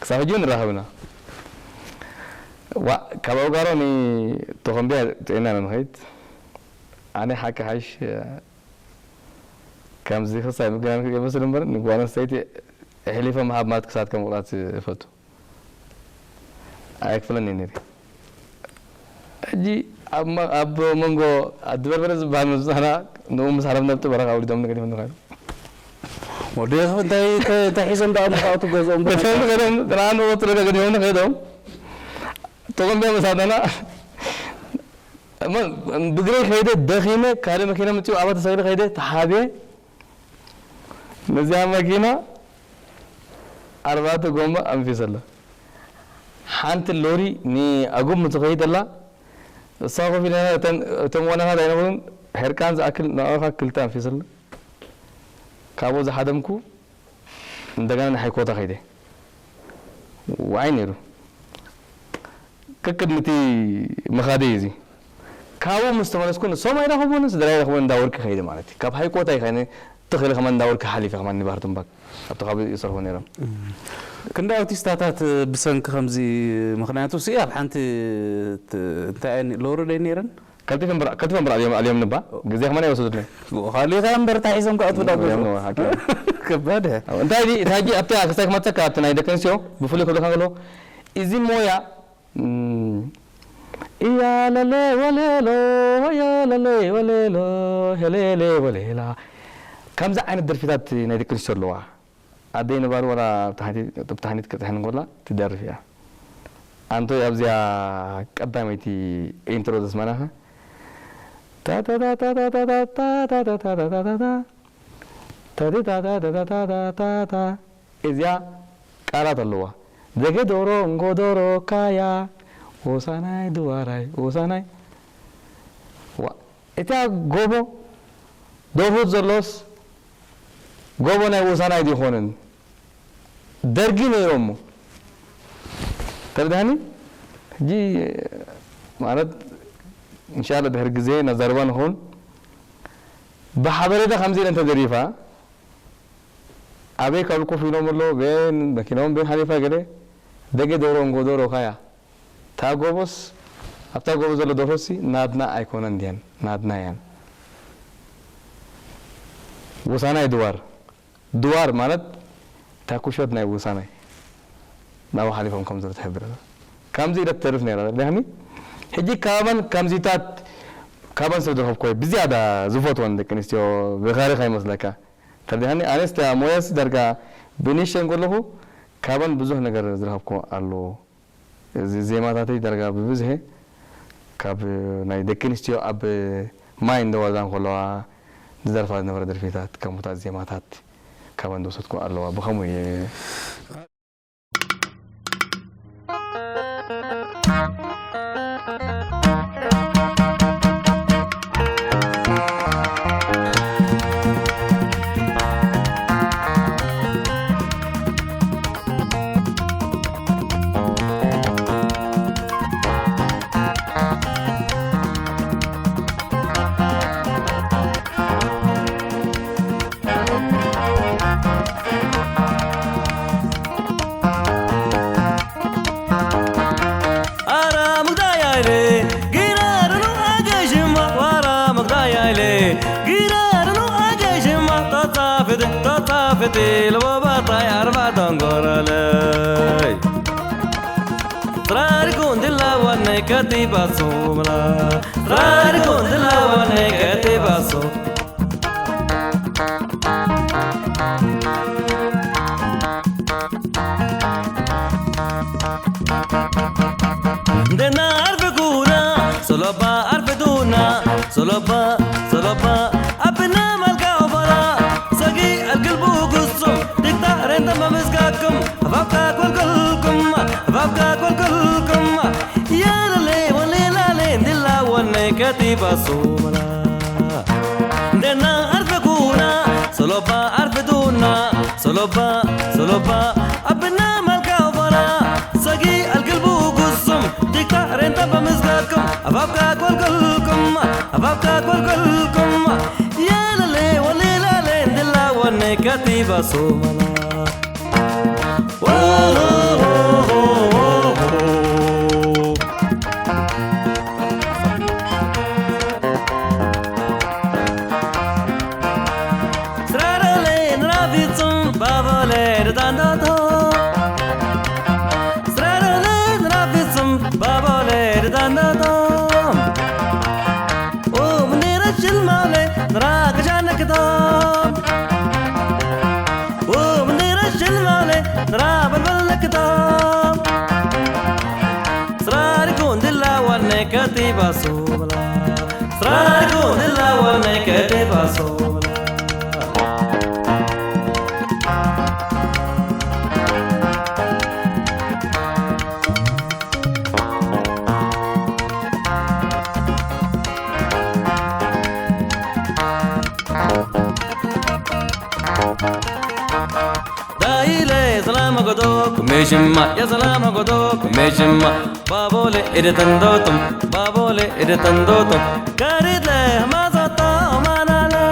ክሳብ ሕጂ እውን ንራኸብ ኢና። ዋ ካብ ኣውጋሮ ንተኾምቢያ ጥዕና ኢና ንኸይድ። ኣነ ሓቂ ሓይሽ ከምዚ ክሳይ ምግናን ይመስል እምበር ንጓል ኣንስተይቲ ኣሕሊፈ ምሃብ ማለት ክሳት ከም ምቑራጽ እፈቱ። ኣይክፍለኒ ነይሩ። ሕጂ ኣብ መ- ኣብ መንጎ ኣዲ በርበረ ዝበሃል ምብዛሕና ንኡ ምስ ሃረምና ብቲ በረኻ ኣውሪዶም ንገዲፎም ንኸዱ። ወዲ እንታይ እንታይ እንታይ ሒዞም ደኣ ምኻቱ ገዝኦም ደኣ በቶም ንኸዶም ጥራን ወጥሮ ገዲፎም ንኸዶም። ጥቕም ቢያ መሳተና እሞ ብግረይ ከይደ ደኺመ ካልእ መኪና ምፅኡ ኣባ ተሳጊረ ከይደ ተሓብየ ነዚኣ መኪና ኣርባዕተ ጎማ ኣንፊሰላ። ሓንቲ ሎሪ ንኣጉም ትኸይድ ኣላ። እሳ ኮፍ ኢለና እተን እቶም ዋናታት ኣይነበሩን። ሕርቃን ዝኣክል ንኣኻ ክልተ ኣንፊሰላ። ካብኡ ዝሓደምኩ እንደገና ንሓይኮታ ከይደ። ዋይ ነይሩ። ከቅድሚ እቲ ምኻደይ እዚ ካብኡ ምስ ተመለስኩ ንሶም ኣይረኸቡን ስድራ ኣይረኸቡን እንዳ ወርቂ ከይደ ማለት እዩ። ካብ ሃይቆታ ይኸነ ትኽእል ከማን እንዳ ወርቂ ሓሊፈ ከማን ንባህር ትንባክ ኣብቲ ካብ ይሰርሑ ነይሮም። ክንዲ ኣውቲስታታት ብሰንኪ ከምዚ ምክንያቱ ሲ ኣብ ሓንቲ ት- እንታይ እየን ሎሪ ደይ ነይረን ከልቲፈን ብራ- ከልቲፈን ብራ እዮም ኣልዮም ንባ ግዜ ከማን ኣይወሰዱትኒ። ካልእ ከ እምበር እንታይ ሒዞም ክኣትዉ ዳ ገዝኦም እዮም ንባ ሓቂ እዮም። ከባድ እየ እንታይ ዲ- እንታይ ጂ ኣብቲ ክስታይ ክመፀካ ኣብቲ ናይ ደቂ ኣንስትዮ ብፍሉይ ክብለካ ከሎ እዚ ሞያ እም፣ እያ ለለ ወለሎ እያ ለለ ወለሎ ሄሌሌ ወሌላ ከምዚ ዓይነት ደርፊታት ናይ ደቂ ኣንስትዮ ኣለዋ። ኣደይ ንባር ወላ ብታሕኒት ክትሕን እንኮላ ትደርፍ እያ። ኣንቶይ ኣብዚኣ ቀዳመይቲ ኢንትሮ ዘስመናኻ ታታታታታታታታታታ እዚኣ ቃላት ኣለዋ። ደገ ዶሮ እንጎ ዶሮ ካያ ሆሳናይ ድዋራይ ሆሳናይ ዋ እታ ጎቦ ደርሁት ዘሎስ ጎቦ ናይ ሆሳናይ ዲኾንን ደርጊ ነይሮሞ ተረዳኒ ሕጂ ማለት እንሻላ ድሕር ግዜ ናዛርባ ንኸውን ብሓበሬታ ከምዚ ኢለን ተደሪፋ ኣበይ ካብ ኮፍ ኢሎም ኣሎ በን መኪናኦም በን ሓሊፋ ገለ ደገ ዶሮ እንጎ ዶሮ ካያ እታ ጎቦስ ኣብታ ጎቦ ዘሎ ደርሆሲ ናትና ኣይኮነን ድየን ናትና እየን ውሳናይ ድዋር ድዋር ማለት እታ ኩሾት ናይ ውሳናይ ናብኡ ሓሊፎም ከም ዘሎ ትሕብር ከምዚ ኢለ ትተርፍ ነይራ ተረዲኻኒ ሕጂ ካባን ከምዚታት ካባን ሰብ ዝረኸብኮ ብዝያዳ ዝፈትወን ደቂ ኣንስትዮ ብኻሪ ከይመስለካ ተረዲኻኒ ኣነስ እታ ሞያሲ ዳርጋ ብንእሽተይ እንከለኹ ካባን ብዙሕ ነገር ዝረኸብኮ ኣሎ እዚ ዜማታተይ ዳርጋ ብብዝሒ ካብ ናይ ደቂ ኣንስትዮ ኣብ ማይ እንደወርዳ እንከለዋ ዝደርፋ ዝነበረ ደርፊታት ከምኡታት ዜማታት ካባን ዝወሰድኩ ኣለዋ ብኸምኡ እየ Ara mugdayale, girarnu agajima, wara mugdayale, girarnu agajima, tata fete, tata fete, lo baba tay arba dongorale. Rarikundila wane katiba somla. Rarikundila wane katiba so. Dena arfiguna, soloba arfiduna, soloba, soloba, abina malka obara, sagi algil bugusum, dikta renta mamizgakum, avavka kolkolkum, avavka kolkolkum, yalale walilale, dila wane katiba sumala. Dena arfiguna, soloba arfiduna, soloba, soloba, abina malka obara, sagi algil bugusum, dikta renta mamizgakum, avavka kolkolkum, avavka kolkolkum, yalale walilale, dila wane katiba sumala. Srarale nravitsum babole dandato. Srarale nravitsum babole dandato. O mundira chilmale nra gajanakto. O mundira chilmale nra balbalakto. Srarikundila wane katiba sumala. Srarikundila wane katiba sumala. Daile salama godo kumeshima ya salama godo kumeshima. Babole ede tandotum, babole ede tandotum. Karidle hamazoto manale.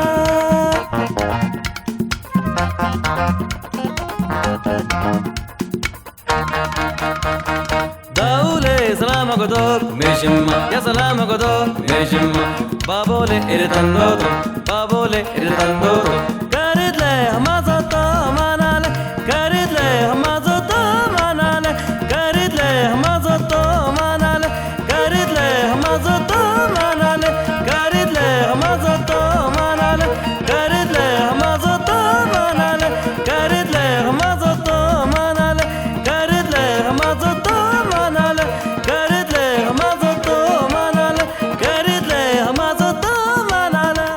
Daule salama godo kumeshima ya salama godo kumeshima. Babole ede tandotum, babole ede tandotum. Karidle hamazoto manale. Karidle hamazoto manale. Karidle hamazoto manale. Karidle hamazoto manale. Karidle hamazoto manale. Karidle hamazoto manale. Karidle hamazoto manale. Karidle hamazoto manale. Karidle hamazoto manale. Karidle hamazoto manale.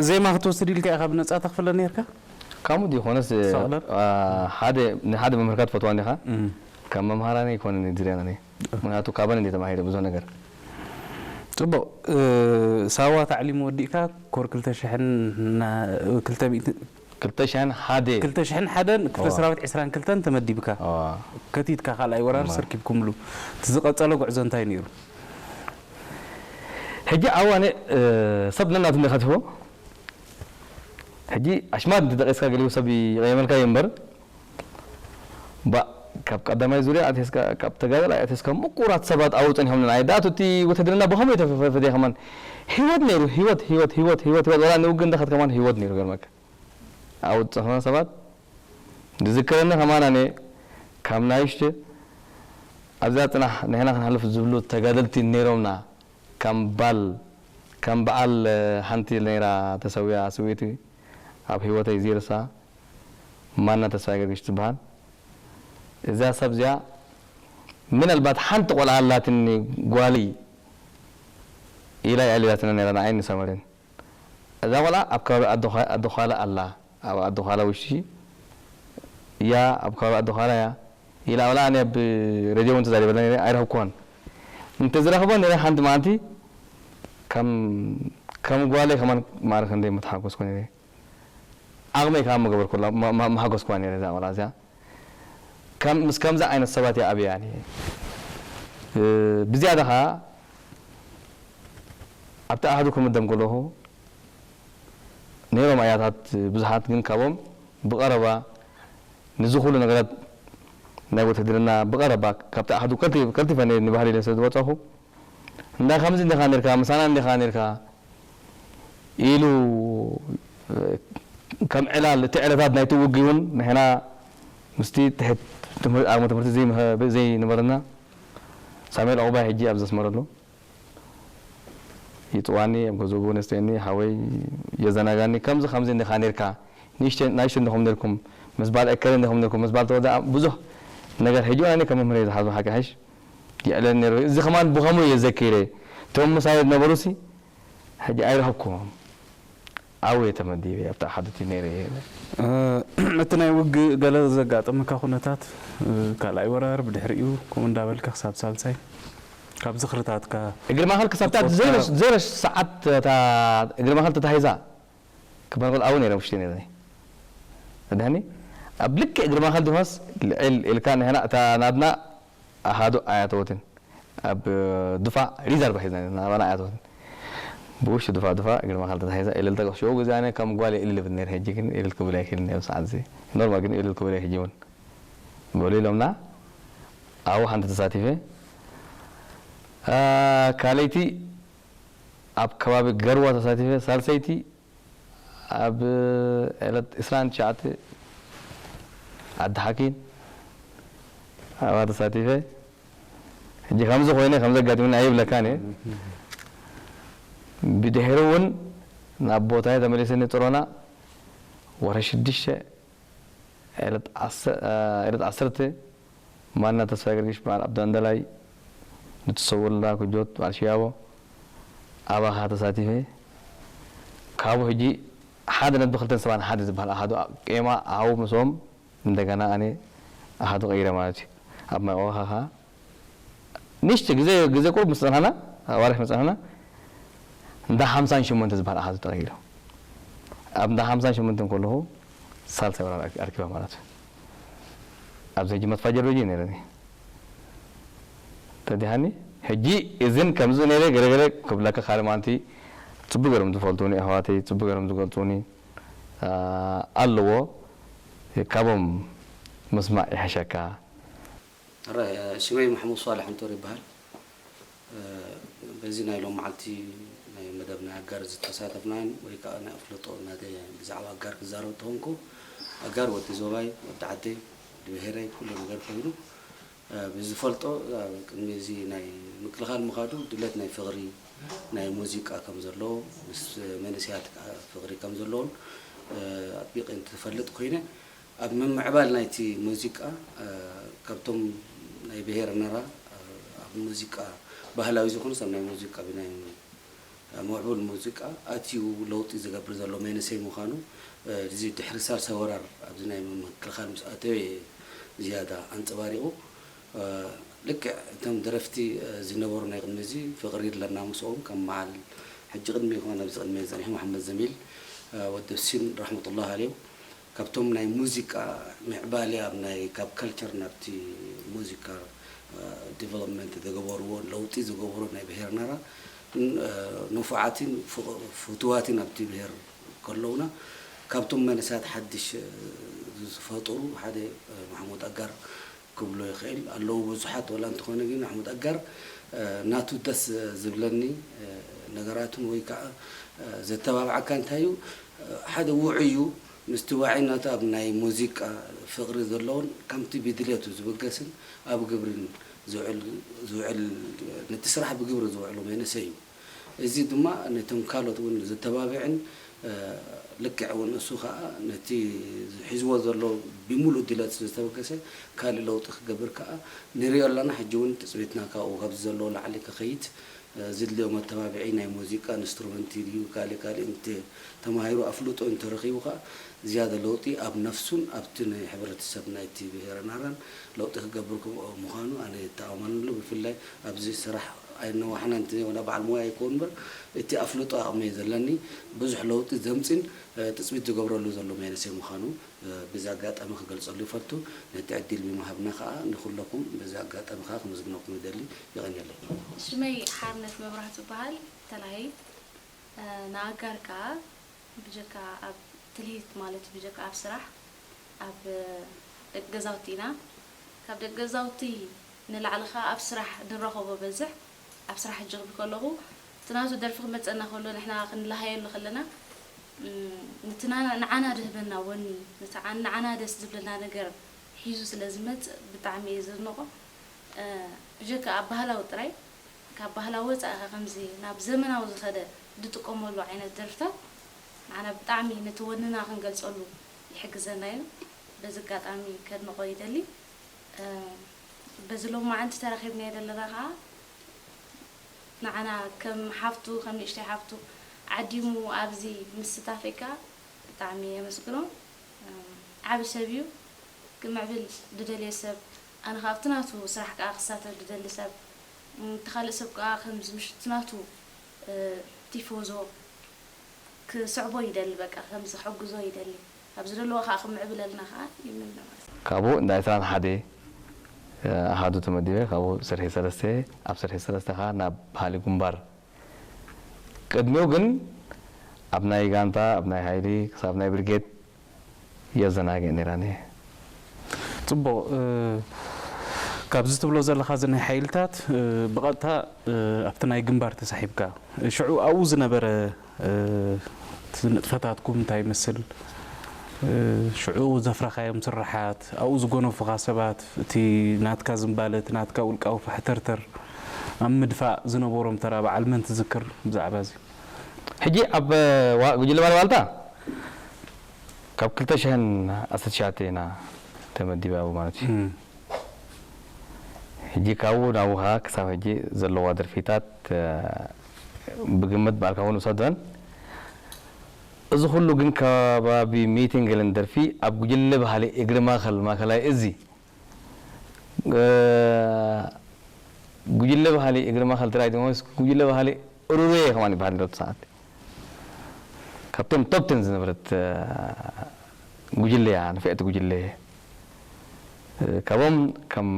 ዜማ ክትወስድ ኢልካ ኢኻ ብነጻ ተኽፍለ ነርካ? ካሙ ድዩ ኮነስ፣ ሰቕለን? ኣ፣ ሓደ፣ ንሓደ መምህርካ ትፈትዋ እንዲኻ? እም። ካብ መምሃራኒ ኣይኮነን ዝርያን ኣነ። ምኽንያቱ ካባን እንደ ተማሂረ ብዙሕ ነገር። ጽቡቕ፣ እ፣ ሳዋ ታዕሊም ወዲእካ ኮር ክልተ ሽሕን ና-፣ ክልተ ሚእቲ ክልተ ሽሕን ሓደ። ክልተ ሽሕን ሓደን ክፍለ እዋ። ሰራዊት ዕስራን ክልተን ተመዲብካ። እዋ። ከቲትካ ካልኣይ ወራር እዋ። ሰርኪብኩምሉ። እቲ ዝቐጸለ ጉዕዞ እንታይ ነይሩ? ሕጂ ዓዋነ፣ እ፣ ሰብ ነናቱ እንደ ከቲፎ። ሕጂ ኣሽማት እንተ ጠቒስካ ገሊኡ ሰብ ይቐየመልካ እዩ እምበር፣ ባ-፣ ካብ ቀዳማይ ዙርያ ኣትሒዝካ፣ ካብ ተጋደላይ ኣትሒዝካ ምቁራት ሰባት ኣብኡ ጸኒሖምና። ኣይ፣ ዳኣቱ እቲ ውትድርና ብኸመይ ተፈፈደ ከማን? ህይወት ነይሩ፣ ህይወት፣ ህይወት፣ ህይወት፣ ህይወት፣ ህይወት፣ ወላ ንውግእ እንዳኸድ ከማን ህይወት ነይሩ፣ ገርመካ። ኣብኡ ዝጸንሑና ሰባት ዝዝከረኒ ከማን ኣነ ካብ ናይሽተ ኣብዛ ጽናሕ ንሕና ክንሓልፍ ዝብሉ ተጋደልቲ ነይሮምና። ከም ባል፣ ከም በዓል ሓንቲ ነይራ ተሰዊኣ ስውእቲ ኣብ ህይወተይ ዘይርሳ ማና ተስፋ ገርግሽ ትበሃል። እዛ ሰብ እዚኣ ምናልባት ሓንቲ ቆልዓ ኣላትኒ ጓሊ ኢላ እያ ሊላትና ነይራ ንዓይን ንሰመረን። እዛ ቆልዓ ኣብ ከባቢ ኣዶ ዃ-፣ ኣዶ ዃላ ኣላ። ኣብ ኣዶ ዃላ ውሽጢ እያ፣ ኣብ ከባቢ ኣዶ ዃላ እያ ኢላ፣ ወላ ኣነ ኣብ ሬድዮ እውን ተዛሪበላ ነይረ፣ ኣይረኸብኩዋን። እንተዝረኽቦ ነይረ ሓንቲ መዓልቲ ከም፣ ከም ጓለይ ከማን ማዕረ ክንደይ ምተሓጎስኩ ነይረ። ዓቕመይ ከዓ ምገበርኩላ፣ ማ-፣ ማ-፣ ምሓጎስኩዋ ነይረ እዛ ቆልዓ እዚኣ። ከም፣ ምስ ከምዚ ዓይነት ሰባት እየ ኣብያ ኣነ። እ፣ ብዝያዳ ከዓ ኣብቲ ኣሃዱ ክምደም ከለኹ ነይሮም ኣያታት ብዙሓት፣ ግን ካብኦም ብቐረባ ንዚ ኩሉ ነገራት ናይ ውትህድርና ብቐረባ ካብቲ ኣሃዱ ቀልጢ-፣ ቀልጢፈ ነ-፣ ንባህሊ ኢለ ስለ ዝወጻኹ፣ "እንዳ ከምዚ እንዲኻ ኔርካ፣ ምሳና እንዲኻ ኔርካ" ኢሉ፣ ከም ዕላል እቲ ዕለታት ናይቲ ውግእ እውን ንሕና ምስቲ ትሕት ትምህር-፣ ዓቕሚ ትምህርቲ ዘይምህ-፣ ዘይነበረና፣ ሳሙኤል ዑቕባይ ሕጂ ኣብ ዘስመረ ኣሎ። ይጽዋኒ፣ ኣብ ገዝኡ ነስተኒ፣ ሓወይ የዘናጋኒ። "ከምዚ ከምዚ እንዲኻ ኔርካ፣ ንእሽተ-፣ ንእሽቶ እንዲኹም ኔርኩም፣ ምስ በዓል እከለ እንዲኹም ኔርኩም፣ ምስ በዓል ተወልደ" ብዙሕ ነገር ሕጂ እውን ኣነ ከም መምህር እየ ዝሓዞ፣ ሓቂ ሓይሽ የዕለኒ ነይሩ። እዚ ከማን ብኸምኡ እየ ዘኪረ። እቶም ምሳይ ዝነበሩሲ ሕጂ ኣይረኸብኩዎም። ኣብኡ እየ ተመዲበ፣ ኣብቲ ኣሓዱቲ ነይረ እየ። እ፣ እቲ ናይ ውግእ ገለ ዘጋጠመካ ኩነታት፣ እ፣ ካልኣይ ወራር፣ ብድሕሪኡ ከምኡ እንዳበልካ ክሳብ ሳልሳይ፣ ካብ ዝኽርታትካ እግሪ ማእኸል ክሳብ ትወስዳ ዘይረሽ-፣ ዘይረሽ ሰዓት እታ እግሪ ማእኸል ተታሂዛ ክበሃል ከሎ ኣብኡ ነይረ፣ ውሽጢ ነይረ። ተድሃኒ ኣብ ልክዕ እግሪ ማእኸል ድፋስ ልዕል ኢልካ ንሕና እታ ናትና ኣሃዱ ኣያተወትን ኣብ ድፋዕ ሪዛርቭ ሒዝና ናባና ኣያተወትን ብውሽጢ ድፋዕ ድፋዕ እግሪ ማእኸል ተታሂዛ እልልታ ሽዑ ግዜ ኣነ ከም ጓል እልል እብል ነይረ። ሕጂ ግን እልል ክብል ኣይክእልን እየ። ኣብ ሰዓት እዚ ኖርማል ግን እልል ክብል እየ። ሕጂ እውን በሉ ኢሎምና ኣብኡ ሓንቲ ተሳቲፈ። አ፣ ካልኣይቲ ኣብ ከባቢ ገርዋ ተሳቲፈ። ሳልሰይቲ ኣብ ዕለት ዕስራን ትሽዓተ ዓዲ ሓኪን ኣብኣ ተሳቲፈ። ሕጂ ከምዚ ኮይነ ከምዚ ኣጋጢሙኒ ኣይብለካን እየ። ብድሕሪ እውን ናብ ቦታየ ተመሊሰ ንጥሮና ወርሒ ሽዱሽተ ዕለት ዓሰ-፣ ዕለት ዓሰርተ ማና ተስፋ ገርጊሽ በዓል ኣብዳንደላይ ንትሰወልና ኩጆት በዓል ሽያቦ ኣባኻ ተሳቲፈ። ካብኡ ሕጂ ሓደ ነጥቢ ክልተን ሰብዓን ሓደ ዝበሃል ኣሃዱ ቄማ ኣብኡ ምስኦም እንደገና ኣነ ኣሃዱ ቀይረ ማለት እዩ። ኣብ ማይ ቆኻ ኸዓ ንእሽቶ ግዜ፣ ግዜ ቁሩብ ምስ ጸናሕና፣ ኣዋርሕ ምስ ጸናሕና፣ እንዳ ሓምሳን ሸሞንተ ዝበሃል ኣሃዱ ተቐይሩ። ኣብ እንዳ ሓምሳን ሸሞንተን ከለኹ ሳልሳይ ወራር ኣርኪባ ማለት እዩ። ኣብዚ ሕጂ መጥፋ ጀርበጂ ነይረኒ። ተዲሃኒ፣ ሕጂ እዝን ከምዚ ነይረ ገለ ገለ ክብለካ ካልእ ማንቲ ጽቡቅ ገይሮም ዝፈልጡኒ ኣሕዋተይ፣ ጽቡቅ ገይሮም ዝገልጹኒ፣ ኣ፣ ኣለዎ። ካብኦም ምስማዕ ይሕሸካ። ኣረ፣ ሽመይ ማሕሙድ ሷልሕ እንቶር ይበሃል። እ፣ በዚ ናይ ሎም መዓልቲ ናይ መደብ ናይ ኣጋር ዝተሳተፍናን ወይ ከኣ ናይ ኣፍልጦ ናተይ ብዛዕባ ኣጋር ክዛረብ እንተኾንኩ፣ ኣጋር ወዲ ዞባይ፣ ወዲ ዓደይ፣ ወዲ ብሄረይ፣ ኩሉ ነገር ኮይኑ፣ እ፣ ብዝፈልጦ፣ እ፣ ቅድሚ እዚ ናይ ምክልኻል ምኻዱ ድሌት ናይ ፍቕሪ፣ ናይ ሙዚቃ ከም ዘለዎ፣ ምስ መንእሰያት ከኣ ፍቕሪ ከም ዘለዎን፣ እ፣ ኣጥቢቐ እንትፈልጥ ኮይነ፣ ኣብ ምምዕባል ናይቲ ሙዚቃ፣ እ፣ ካብቶም ናይ ብሄር ነራ፣ እ፣ ኣብ ሙዚቃ ባህላዊ ዝኾነስ ኣብ ናይ ሙዚቃ ብናይ ምዕቡል ሙዚቃ ኣትዩ ለውጢ ዝገብር ዘሎ መንእሰይ ምዃኑ፣ እ፣ እዚ ድሕሪ ሳልሳይ ወራር ኣብዚ ናይ ምክልኻል ምስ ኣተወ ዝያዳ ኣንጸባሪቑ። እ፣ ልክዕ እቶም ደረፍቲ፣ እ፣ ዝነበሩ ናይ ቅድሚ እዚ ፍቕሪ ኣለና ምስኦም ከም በዓል ሕጂ ቅድሚ ይኾን ኣብዚ ቅድሚ ዝጸኒሑ መሓመድ ዘሚል፣ እ፣ ወዲ ብሲን ረሕመቱላህ ኣልዮም። ካብቶም ናይ ሙዚቃ ምዕባለ ኣብ ናይ ካብ ካልቸር ናብቲ ሙዚቃ፣ እ፣ ዲቨሎፕመንት ዝገበርዎ ለውጢ ዝገበሩ ናይ ብሄር ናራ ን-፣ እ፣ ንፉዓትን ፍቑ-፣ ፍቱዋትን ኣብቲ ብሄር ከለውና ካብቶም መንእሰያት ሓድሽ፣ እ፣ ዝፈጠሩ ሓደ፣ እ፣ ማሕሙድ ኣጋር ክብሎ ይኽእል ኣለዉ ብዙሓት ወላ እንተኾነ ግን ማሕሙድ ኣጋር፣ እ፣ ናቱ ደስ ዝብለኒ፣ እ፣ ነገራቱን ወይ ከዓ፣ እ፣ ዘተባብዓካ እንታይ እዩ፣ እ፣ ሓደ ውዑይ እዩ። ምስቲ ዋዒነቱ ኣብ ናይ ሙዚቃ ፍቕሪ ዘለዎን ከምቲ ብድሌቱ ዝብገስን ኣብ ግብርን ዝውዕል፣ ዝውዕል፣ ነቲ ስራሕ ብግብሪ ዝውዕሉ መንእሰይ እዩ። እዚ ድማ ነቶም ካልኦት እውን ዘተባብዕን፣ እ፣ ልክዕ እውን እሱ ኸዓ ነቲ ሒዝዎ ዘሎ ብምሉእ ድሌት ስለ ዝተበገሰ ካልእ ለውጢ ክገብር ከኣ ንሪኦ ኣለና። ሕጂ እውን ትጽቢትና ካብኡ ካብዚ ዘለዎ ላዕሊ ክኸይድ፣ እ፣ ዝድልዮ መተባብዒ ናይ ሙዚቃ ኢንስትሩመንት ድዩ ካልእ ካልእ እንተ ተማሂሩ ኣፍልጦ እንተረኺቡ ከኣ ዝያዳ ለውጢ ኣብ ነፍሱን ኣብቲ ናይ ሕብረተሰብ ናይቲ ብሄረ ናራን ለውጢ ክገብር ክም-፣ ምዃኑ ኣነ እተኣማመነሉ። ብፍላይ ኣብዚ ስራሕ ኣይነዋሕናን እንተዘይኮነ በዓል ሞያ ኣይኮን እምበር እቲ ኣፍልጦ ኣቕሚ ዘለኒ ብዙሕ ለውጢ ዘምጽን፣ እ፣ ትጽቢት ዝገብረሉ ዘሎ መንእሰይ ምዃኑ፣ እ፣ በዚ ኣጋጣሚ ክገልጸሉ ይፈቱ። ነቲ ዕድል ብምሃብና ከኣ ንኹለኩም በዚ ኣጋጣሚ ከኣ ከመስግነኩም ይደሊ። የቐንየለይ። ሽመይ ሓርነት መብራህቱ እበሃል፣ ተላሃይት። እ፣ ንኣጋር ከኣ ብጀካ ኣብ ትልሂት ማለት ብጀካ ኣብ ስራሕ ኣብ ደቂ ገዛውቲ ኢና። ካብ ደቂ ገዛውቲ ንላዕሊ ኸዓ ኣብ ስራሕ ንራኸቦ በዝሕ። ኣብ ስራሕ ሕጂ ክብል ከለኹ፣ እቲ ናቱ ደርፊ ክመጸና ከሎ፣ ንሕና ክንለሃየሉ ከለና፣ እም፣ ነቲ ና-፣ ንዓና ድህበና ወኒ፣ ነቲ ዓ-፣ ንዓና ደስ ዝብለና ነገር ሒዙ ስለ ዝመጽእ ብጣዕሚ እየ ዘድንቖ። እ፣ ብጀካ ኣብ ባህላዊ ጥራይ፣ ካብ ባህላዊ ወጻኢ ኸ ከምዚ ናብ ዘመናዊ ዝኸደ ዝጥቀመሉ ዓይነት ደርፍታት፣ ንዓና ብጣዕሚ ነቲ ወንና ክንገልጸሉ ይሕግዘና እዩ። በዚ ኣጋጣሚ ከድንቖ ይደሊ። እ፣ በዚ ሎማዓንቲ ተራኺብናዮ ዘለና ኸዓ፣ ንዓና ከም ሓፍቱ፣ ከም ንእሽተይ ሓፍቱ ዓዲሙ ኣብዚ ምስታፈይ ከኣ ብጣዕሚ የመስግኖ። እ፣ ዓቢ ሰብ እዩ። ክምዕብል ዝደልዮ ሰብ፣ ኣነ ኸኣ ኣብቲ ናቱ ስራሕ ከኣ ክሳተፍ ዝደሊ ሰብ፣ እ፣ እቲ ካልእ ሰብ ከኣ ከምዚ ምሽ-፣ እቲ ናቱ፣ እ፣ ቲፎዞ ክስዕቦ ይደሊ፣ በቃ ከምዚ ከሕግዞ ይደሊ። ኣብ ዝደለዎ ከኣ ክምዕብለልና ከኣ ይምነ ማለት እዩ። ካብኡ እንዳ ዕስራን ሓደ ኣሃዱ ተመዲበ፣ ካብኡ ስርሒ ሰለስተ፣ ኣብ ስርሒ ሰለስተ ከኣ ናብ ባህሊ ግንባር። ቅድሚኡ ግን ኣብ ናይ ጋንታ፣ ኣብ ናይ ሓይሊ፣ ክሳብ ናይ ብርጌድ የዘናግዕ ነይራኒ። ጽቡቕ፣ እ፣ ካብዚ ትብሎ ዘለኻ፣ እዚ ናይ ሓይልታት፣ እ፣ ብቐጥታ፣ እ፣ ኣብቲ ናይ ግንባር ተሳሒብካ፣ ሽዑ ኣብኡ ዝነበረ፣ እ፣ እቲ ንጥፈታትኩም እንታይ ይመስል? እ፣ ሽዑ ዘፍረኻዮም ስርሓት፣ ኣብኡ ዝጎነፉኻ ሰባት፣ እቲ ናትካ ዝንባለ፣ እቲ ናትካ ውልቃዊ ፋሕተርተር፣ ኣብ ምድፋእ ዝነበሮም ተራ በዓል መን ትዝክር ብዛዕባ እዚ? ሕጂ ኣብ ዋ-፣ ጉጅለ ባለባልታ ካብ ክልተ ሽሕን ዓሰርተ ትሽዓተ ኢና ተመዲበ ኣብኡ ማለት እዩ። እም። ሕጂ ካብኡ ናብኡ ኸዓ ክሳብ ሕጂ ዘለዋ ደርፊታት፣ እ፣ ብግምት ባዕልካ እውን ውሰደን። እዚ ኩሉ ግን ከባቢ ሚእትን ገለን ደርፊ ኣብ ጉጅለ ባህሊ እግሪ ማእከል ማእከላይ እዚ፣ እ፣ ጉጅለ ባህሊ እግሪ ማእከል ትግራይ፣ ጉጅለ ባህሊ ሩሩየ ከማን ይበሃል ነይሩ እቲ ሰዓት። ካብቶም ቶፕ ቴን ዝነበረት፣ እ፣ ጉጅለ እያ፣ ንፍዕቲ ጉጅለ። እ፣ ካብኦም ከም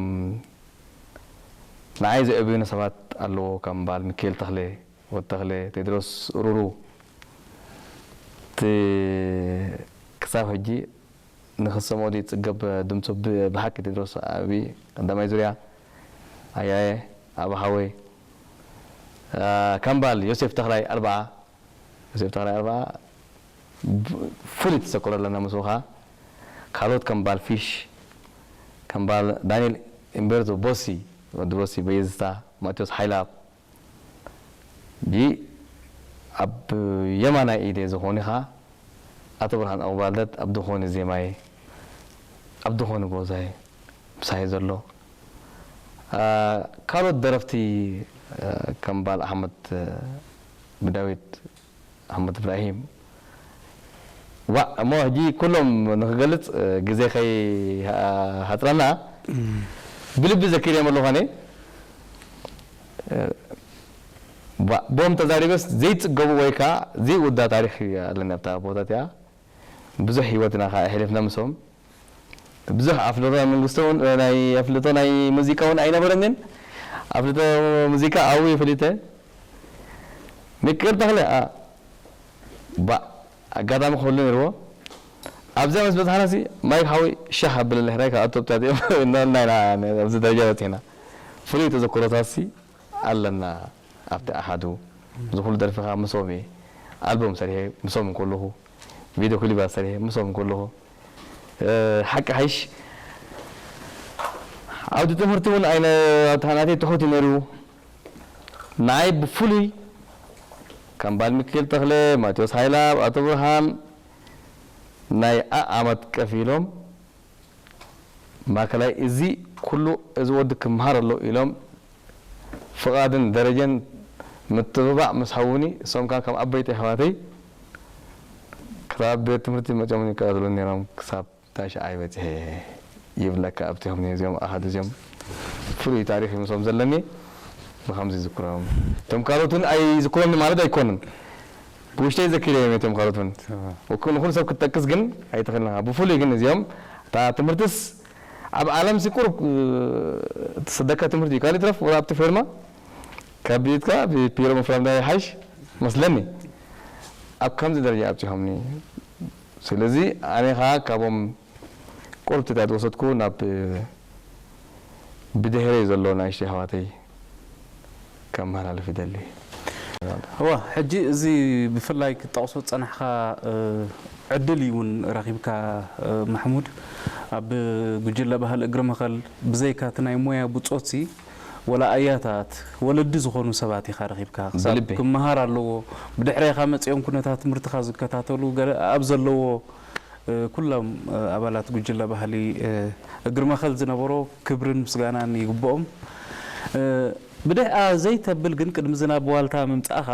ንዓይ ዘዕብዩኒ ሰባት ኣለዎ፣ ከም በዓል ሚካኤል ተኽለ፣ ወዲ ተኽለ፣ ቴድሮስ ሩሩ። እቲ ክሳብ ሕጂ ንኽሰምዖ ዘይጽገብ ድምጹ ብ-፣ ብሓቂ ቴድሮስ ዓቢ ቀዳማይ ዙርያ፣ ኣያየ፣ ኣብ ሓወይ፣ እ፣ ከም በዓል ዮሴፍ ተኽላይ ኣርብዓ፣ ዮሴፍ ተኽላይ ኣርብዓ ብ-፣ ፍሉይ ተዘክሮ ኣለና ምስኡ ኸኣ። ካልኦት ከም በዓል ፊሽ፣ ከም በዓል ዳንኤል እምቤርቶ ቦሲ፣ ወዲ ቦሲ በየዝታ፣ ማቴዎስ ሓይለኣብ። ጂ ኣብ የማናይ ኢደ ዝኾኒ ኸኣ ኣቶ ብርሃን ኣቑባልደት፣ ኣብ ድኾኒ ዜማይ፣ ኣብ ድኾኒ ጎዛይ ምሳይ ዘሎ። አ፣ ካልኦት ደረፍቲ፣ አ፣ ከም በዓል ኣሕመድ፣ አ፣ ብዳዊት፣ ኣሕመድ እብራሂም። ዋእ፣ እሞ ሕጂ ኩሎም ንኽገልጽ፣ እ፣ ግዜ ከይሃጽረና፣ እም። ብልቢ ዘኪረዮም ኣለኹ ኣነ። እ፣ ዋእ፣ ብኦም ተዛሪበስ ዘይጽገቡ ወይ ከኣ ዘይውዳ ታሪኽ ኣለኒ ኣብታ ቦታቲኣ። ብዙሕ ህይወት ኢና ከኣ ኣሕሊፍና ምስኦም። ብዙሕ ኣፍልጦ ናይ መንግስቲ እውን፣ ናይ ኣፍልጦ ናይ ሙዚቃ እውን ኣይነበረንን። ኣፍልጦ ሙዚቃ ኣብኡ ፈሊጠ። ሚካኤል ተኽለ፣ ኣ፣ ባ፣ ኣጋጣሚ ክህሉ ነይርዎ። ኣብዚኣ ምስ በጽሓናሲ፣ ማይክ ሓወይ ሻህ ኣብለለይ፣ ሕራይ ከኣ ኣቶ ብታትኦም እናበልና ኢና ኣብዚ ደረጃ በጺሕና። ፍሉይ ተዘክሮታትሲ ኣለና። ኣብቲ ኣሓዱ ዝኹሉ ደርፊኻ ምስኦም እየ። ኣልበም ሰሪሐ ምስኦም እንከለኹ፣ ቪድዮ ክሊባት ሰሪሐ ምስኦም እንከለኹ፣ እ፣ ሓቂ ሓይሽ ዓውዲ ትምህርቲ እውን ኣይነ-፣ ኣብታ ናተይ ትሑት እዩ ነይሩ። ንዓይ ብፍሉይ ከም በዓል ሚካኤል ተኽለ፣ ማቴዎስ ሃይላ፣ ኣቶ ብርሃን ናይ ኣኣመት ከፊሎም ማእከላይ እዚ ኩሉ እዚ ወዲ ክምሃር ኣሎ ኢሎም ፍቓድን ደረጀን ምትብባዕ ምስ ሃቡኒ፣ እሶም ከኣ ከም ዓበይቲ ኣሕዋተይ ክሳብ ቤት ትምህርቲ መጺኦም ይከታተሉኒ ነይሮም። ክሳብ ታሽዓይ በጺሐ ይብለካ ኣብቲኦም እዚኦም ኣሃዱ እዚኦም ፍሉይ ታሪኽ እዩ ምስኦም ዘለኒ። ብኸምዚ ይዝክሮም። እቶም ካልኦት እውን ኣይዝክሮምን ማለት ኣይኮንን። ብውሽጠይ ዘኪረዮም እዮም እቶም ካልኦት እውን። ተማም። ወክ-፣ ንኹሉ ሰብ ክትጠቅስ ግን ኣይትኽእልን ኢኻ። ብፍሉይ ግን እዚኦም እታ ትምህርትስ ኣብ ዓለምሲ ቁሩብ፣ እ፣ ትስደካ ትምህርቲ እዩ። ካልእ ይትረፍ ወላ ኣብቲ ፌርማ ካብ ቤትካ ብፒሮ ምፍራም ዳኣ ይሓይሽ መስለኒ። ኣብ ከምዚ ደረጃ ኣብጺሖምኒ። ስለዚ ኣነ ኸኣ ካብኦም ቁሩብ ትታ ዝወሰድኩ ናብ፣ እ፣ ብድሕረይ ዘሎ ናእሽተይ ኣሕዋተይ ከመሓላልፍ ይደሊ። እዋ ሕጂ እዚ ብፍላይ ክትጠቕሶ ዝጸናሕካ እ፣ ዕድል እዩ እውን ረኺብካ እ፣ ማሕሙድ ኣብ ጉጅለ ባህሊ እግሪ መኸል ብዘይካ እቲ ናይ ሞያ ብጾትሲ ወላ ኣያታት ወለዲ ዝኾኑ ሰባት ኢኻ ረኺብካ ክሳብ ብልቢ። ክመሃር ኣለዎ ብድሕሬኻ መጺኦም ኩነታት ትምህርትኻ ዝከታተሉ ገለ ኣብ ዘለዎ ኩሎም ኣባላት ጉጅለ ባህሊ እግሪ መኸል ዝነበሮ ክብርን ምስጋናን ይግብኦም። ብድሕኣ ዘይተብል ግን ቅድሚ ዝናብ ዋልታ ምምፃእኻ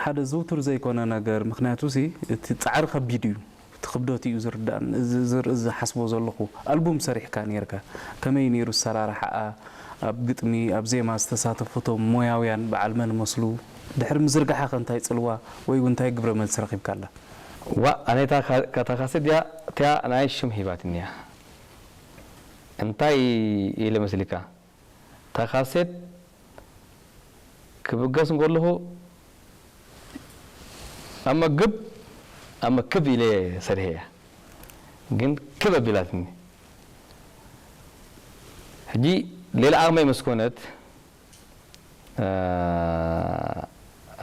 ሓደ ዝውቱር ዘይኮነ ነገር፣ ምክንያቱ ሲ እቲ ፃዕሪ ከቢድ እዩ፣ እቲ ክብደት እዩ ዝርዳእን። እዚ ዝርኢ ዝሓስቦ ዘለኹ ኣልቡም ሰሪሕካ ነይርካ፣ ከመይ ነይሩ ኣሰራርሓኣ? ኣብ ግጥሚ ኣብ ዜማ ዝተሳተፉ እቶም ሞያውያን በዓል መን መስሉ? ድሕሪ ምዝርጋሓ ከ እንታይ ጽልዋ ወይ እውን እንታይ ግብረ መልሲ ረኺብካላ? ዋእ ኣነ እታ ካ- እታ ካሴት እዚኣ እቲኣ ናይ ሽም ሂባትኒ እያ። እንታይ ኢለ መስልካ? እታ ካሴት ክብገስ እንከለኹ ኣመ ግብ ኣመ ክብ ኢለ ሰሪሐ እያ። ግን ክብ ኣቢላትኒ። ሕጂ ሌላ ዓቕመይ መስኮነት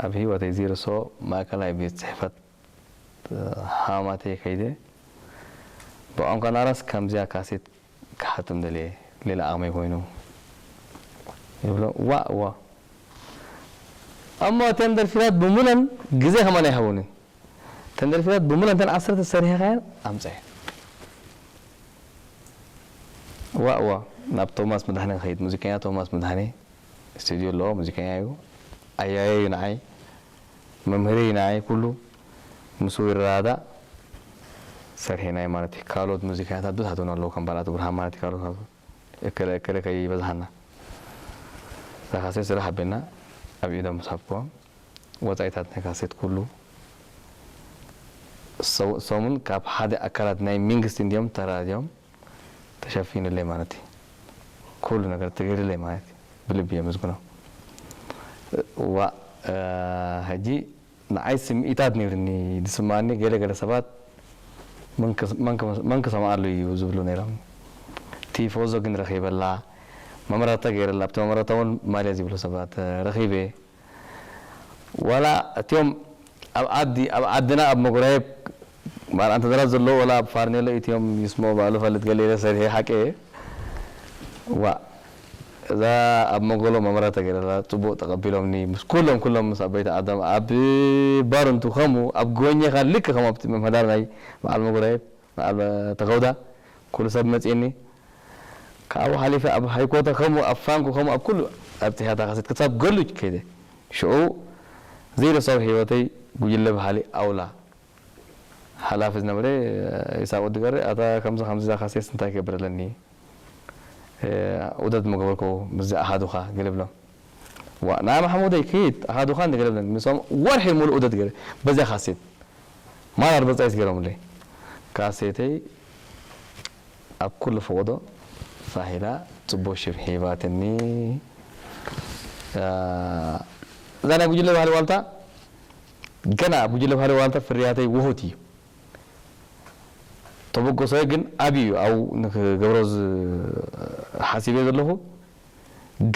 ኣብ ህይወተይ ዘይርሶ ማእከላይ ቤት ጽሕፈት ሃማማተይ ከይደ ብቋንቋ ናራስ ከምዚኣ ካሴት ክሓትም ደልየ ሌላ ዓቕመይ ኮይኑ ይብሎ ዋእ ዋ እሞ እተን ደርፊታት ብምለን ግዜ ከማን ኣይሃቡንን። እተን ደርፊታት ብምለን እተን ዓሰርተ ሰሪሕኻየን ኣምፀ ዋእ ዋ ናብ ቶማስ መድሓኔ ክኸይድ ሙዚቀኛ ቶማስ መድሓኔ ስቱድዮ ኣለዎ ሙዚቀኛ እዩ ኣያየ እዩ ንዓይ መምህረይ እዩ ንዓይ ኩሉ ምስኡ ይረዳዳእ ሰርሔናይ ማለት እዩ ካልኦት ሙዚቀኛታት ብዙሓት እውን ኣለዉ ከም ባላቱ ብርሃን ማለት እዩ ካልኦት እከለ እከለ ከይበዝሓና እዛ ካሴት ስራሕ ኣቢልና ኣብ ኢዶም ምስ ሃብክዎም ወፃኢታት ናይ ካሴት ኩሉ ሰሙን ካብ ሓደ ኣካላት ናይ መንግስቲ እንዲዮም ተራድዮም ተሸፊኑለይ ማለት እዩ። ኩሉ ነገር ተገይሩለይ ማለት እዩ። ብልቢ እየ መስግኖ። ዋእ ሕጂ ንዓይ ስምዒታት ነይሩኒ ዝስምዓኒ ገለ ገለ ሰባት መን ክሰምዓሉ እዩ ዝብሉ ነይሮም። ቲፎዞ ግን ረኺበላ መምረታ ገይረላ ኣብቲ መምረታ እውን ማልያ ዝብሉ ሰባት ረኺበ ዋላ እቲኦም ኣብ ዓዲ ኣብ ዓድና ኣብ መጉራየብ ማል ኣንተ ዘላት ዘለዎ ወላ ኣብ ፋርኔሎ ኢትዮም ይስሞ ባሉ ፈልጥ ገለ ኢለ ሰሪሐ ሓቂ እየ ዋ እዛ ኣብ መጎሎ መምረ ተገይረላ ጽቡቅ ተቀቢሎምኒ ምስ ኩሎም ኩሎም ምስ ኣበይቲ ዓዶም ኣብ ባርንቱ ከምኡ ኣብ ጎኘኻ ልክ ከም ኣብቲ ምምሕዳር ናይ በዓል መጉራየብ በዓል ተኸውዳ ኩሉ ሰብ መጺእኒ ካብኡ ሓሊፈ ኣብ ሃይኮተ ከምኡ ኣብ ፋንኩ ከምኡ ኣብ ኩሉ ኣብጺሐ እታ ካሴት ክሳብ ገሉጅ ከይደ ሽዑ ዘይረሳው ህይወተይ ጉጅለ በሃሊ ኣውላ ሓላፊ ዝነበረ ኢሳቅ ወዲ ገሪ ኣታ ከምዚ ከምዚ እዛ ካሴት እንታይ ክገብር ኣለኒ ውደት ምገበርኩ ምስዚ ኣሃዱኻ ገለ ብሎም ዋ ናይ ማሕሙደይ ክይድ ኣሃዱኻ እንደ ገለ ብለን ምሶም ወርሒ ሙሉእ ውደት ገይረ በዚያ ካሴት ማል ኣርበጻይስ ገይሮምለይ ካሴተይ ኣብ ኩሉ ፈቕዶ ፋሂላ ጽቡቕ ሽም ሂባትኒ። እዛ ናይ ጉጅለ ባህሊ ዋልታ ገና ጉጅለ ባህሊ ዋልታ ፍርያተይ ውሁድ እዩ። ተበገሶ ግን ዓብዪ እዩ ኣብኡ ንክገብሮ ሓሲበ ዘለኹ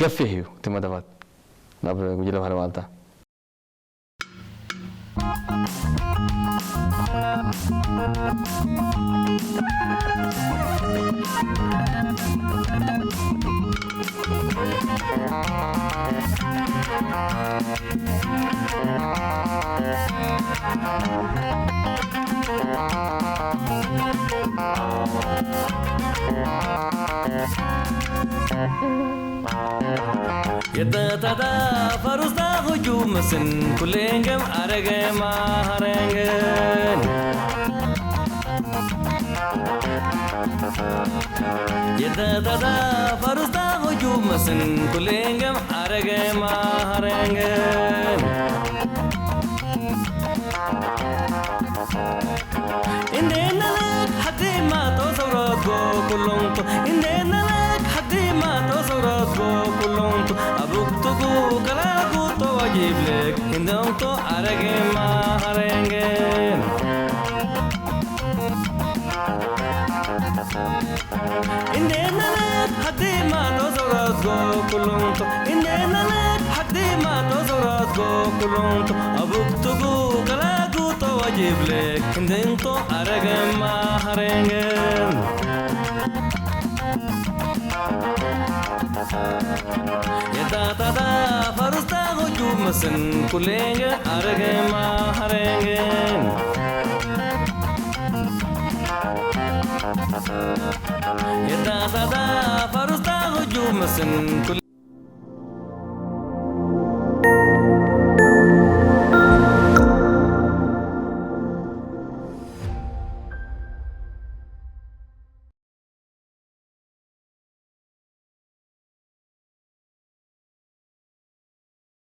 ገፊሕ እዩ እቲ መደባት ናብ ጉጅለ ባህሊ ዋልታ። Yadda ta da farusta hujju musin kullengem arege maharengen. Yadda ta da farusta hujju musin kullengem arege maharengen. Indenalek hatima to saurot go kulungto. Indenalek hatima to saurot go kulungto. Abuk tugu kalagu to wajib lek. Indong to arege maharengen. Indenalek Hadima to zoras go kulunto, indenale. Hadima to zoras go kulunto, abuktugu kalagu to wajible, indento aragama harengen. Yata tada farusta go jumasin kulenge aragama harengen. Yata tada farusta go jumasin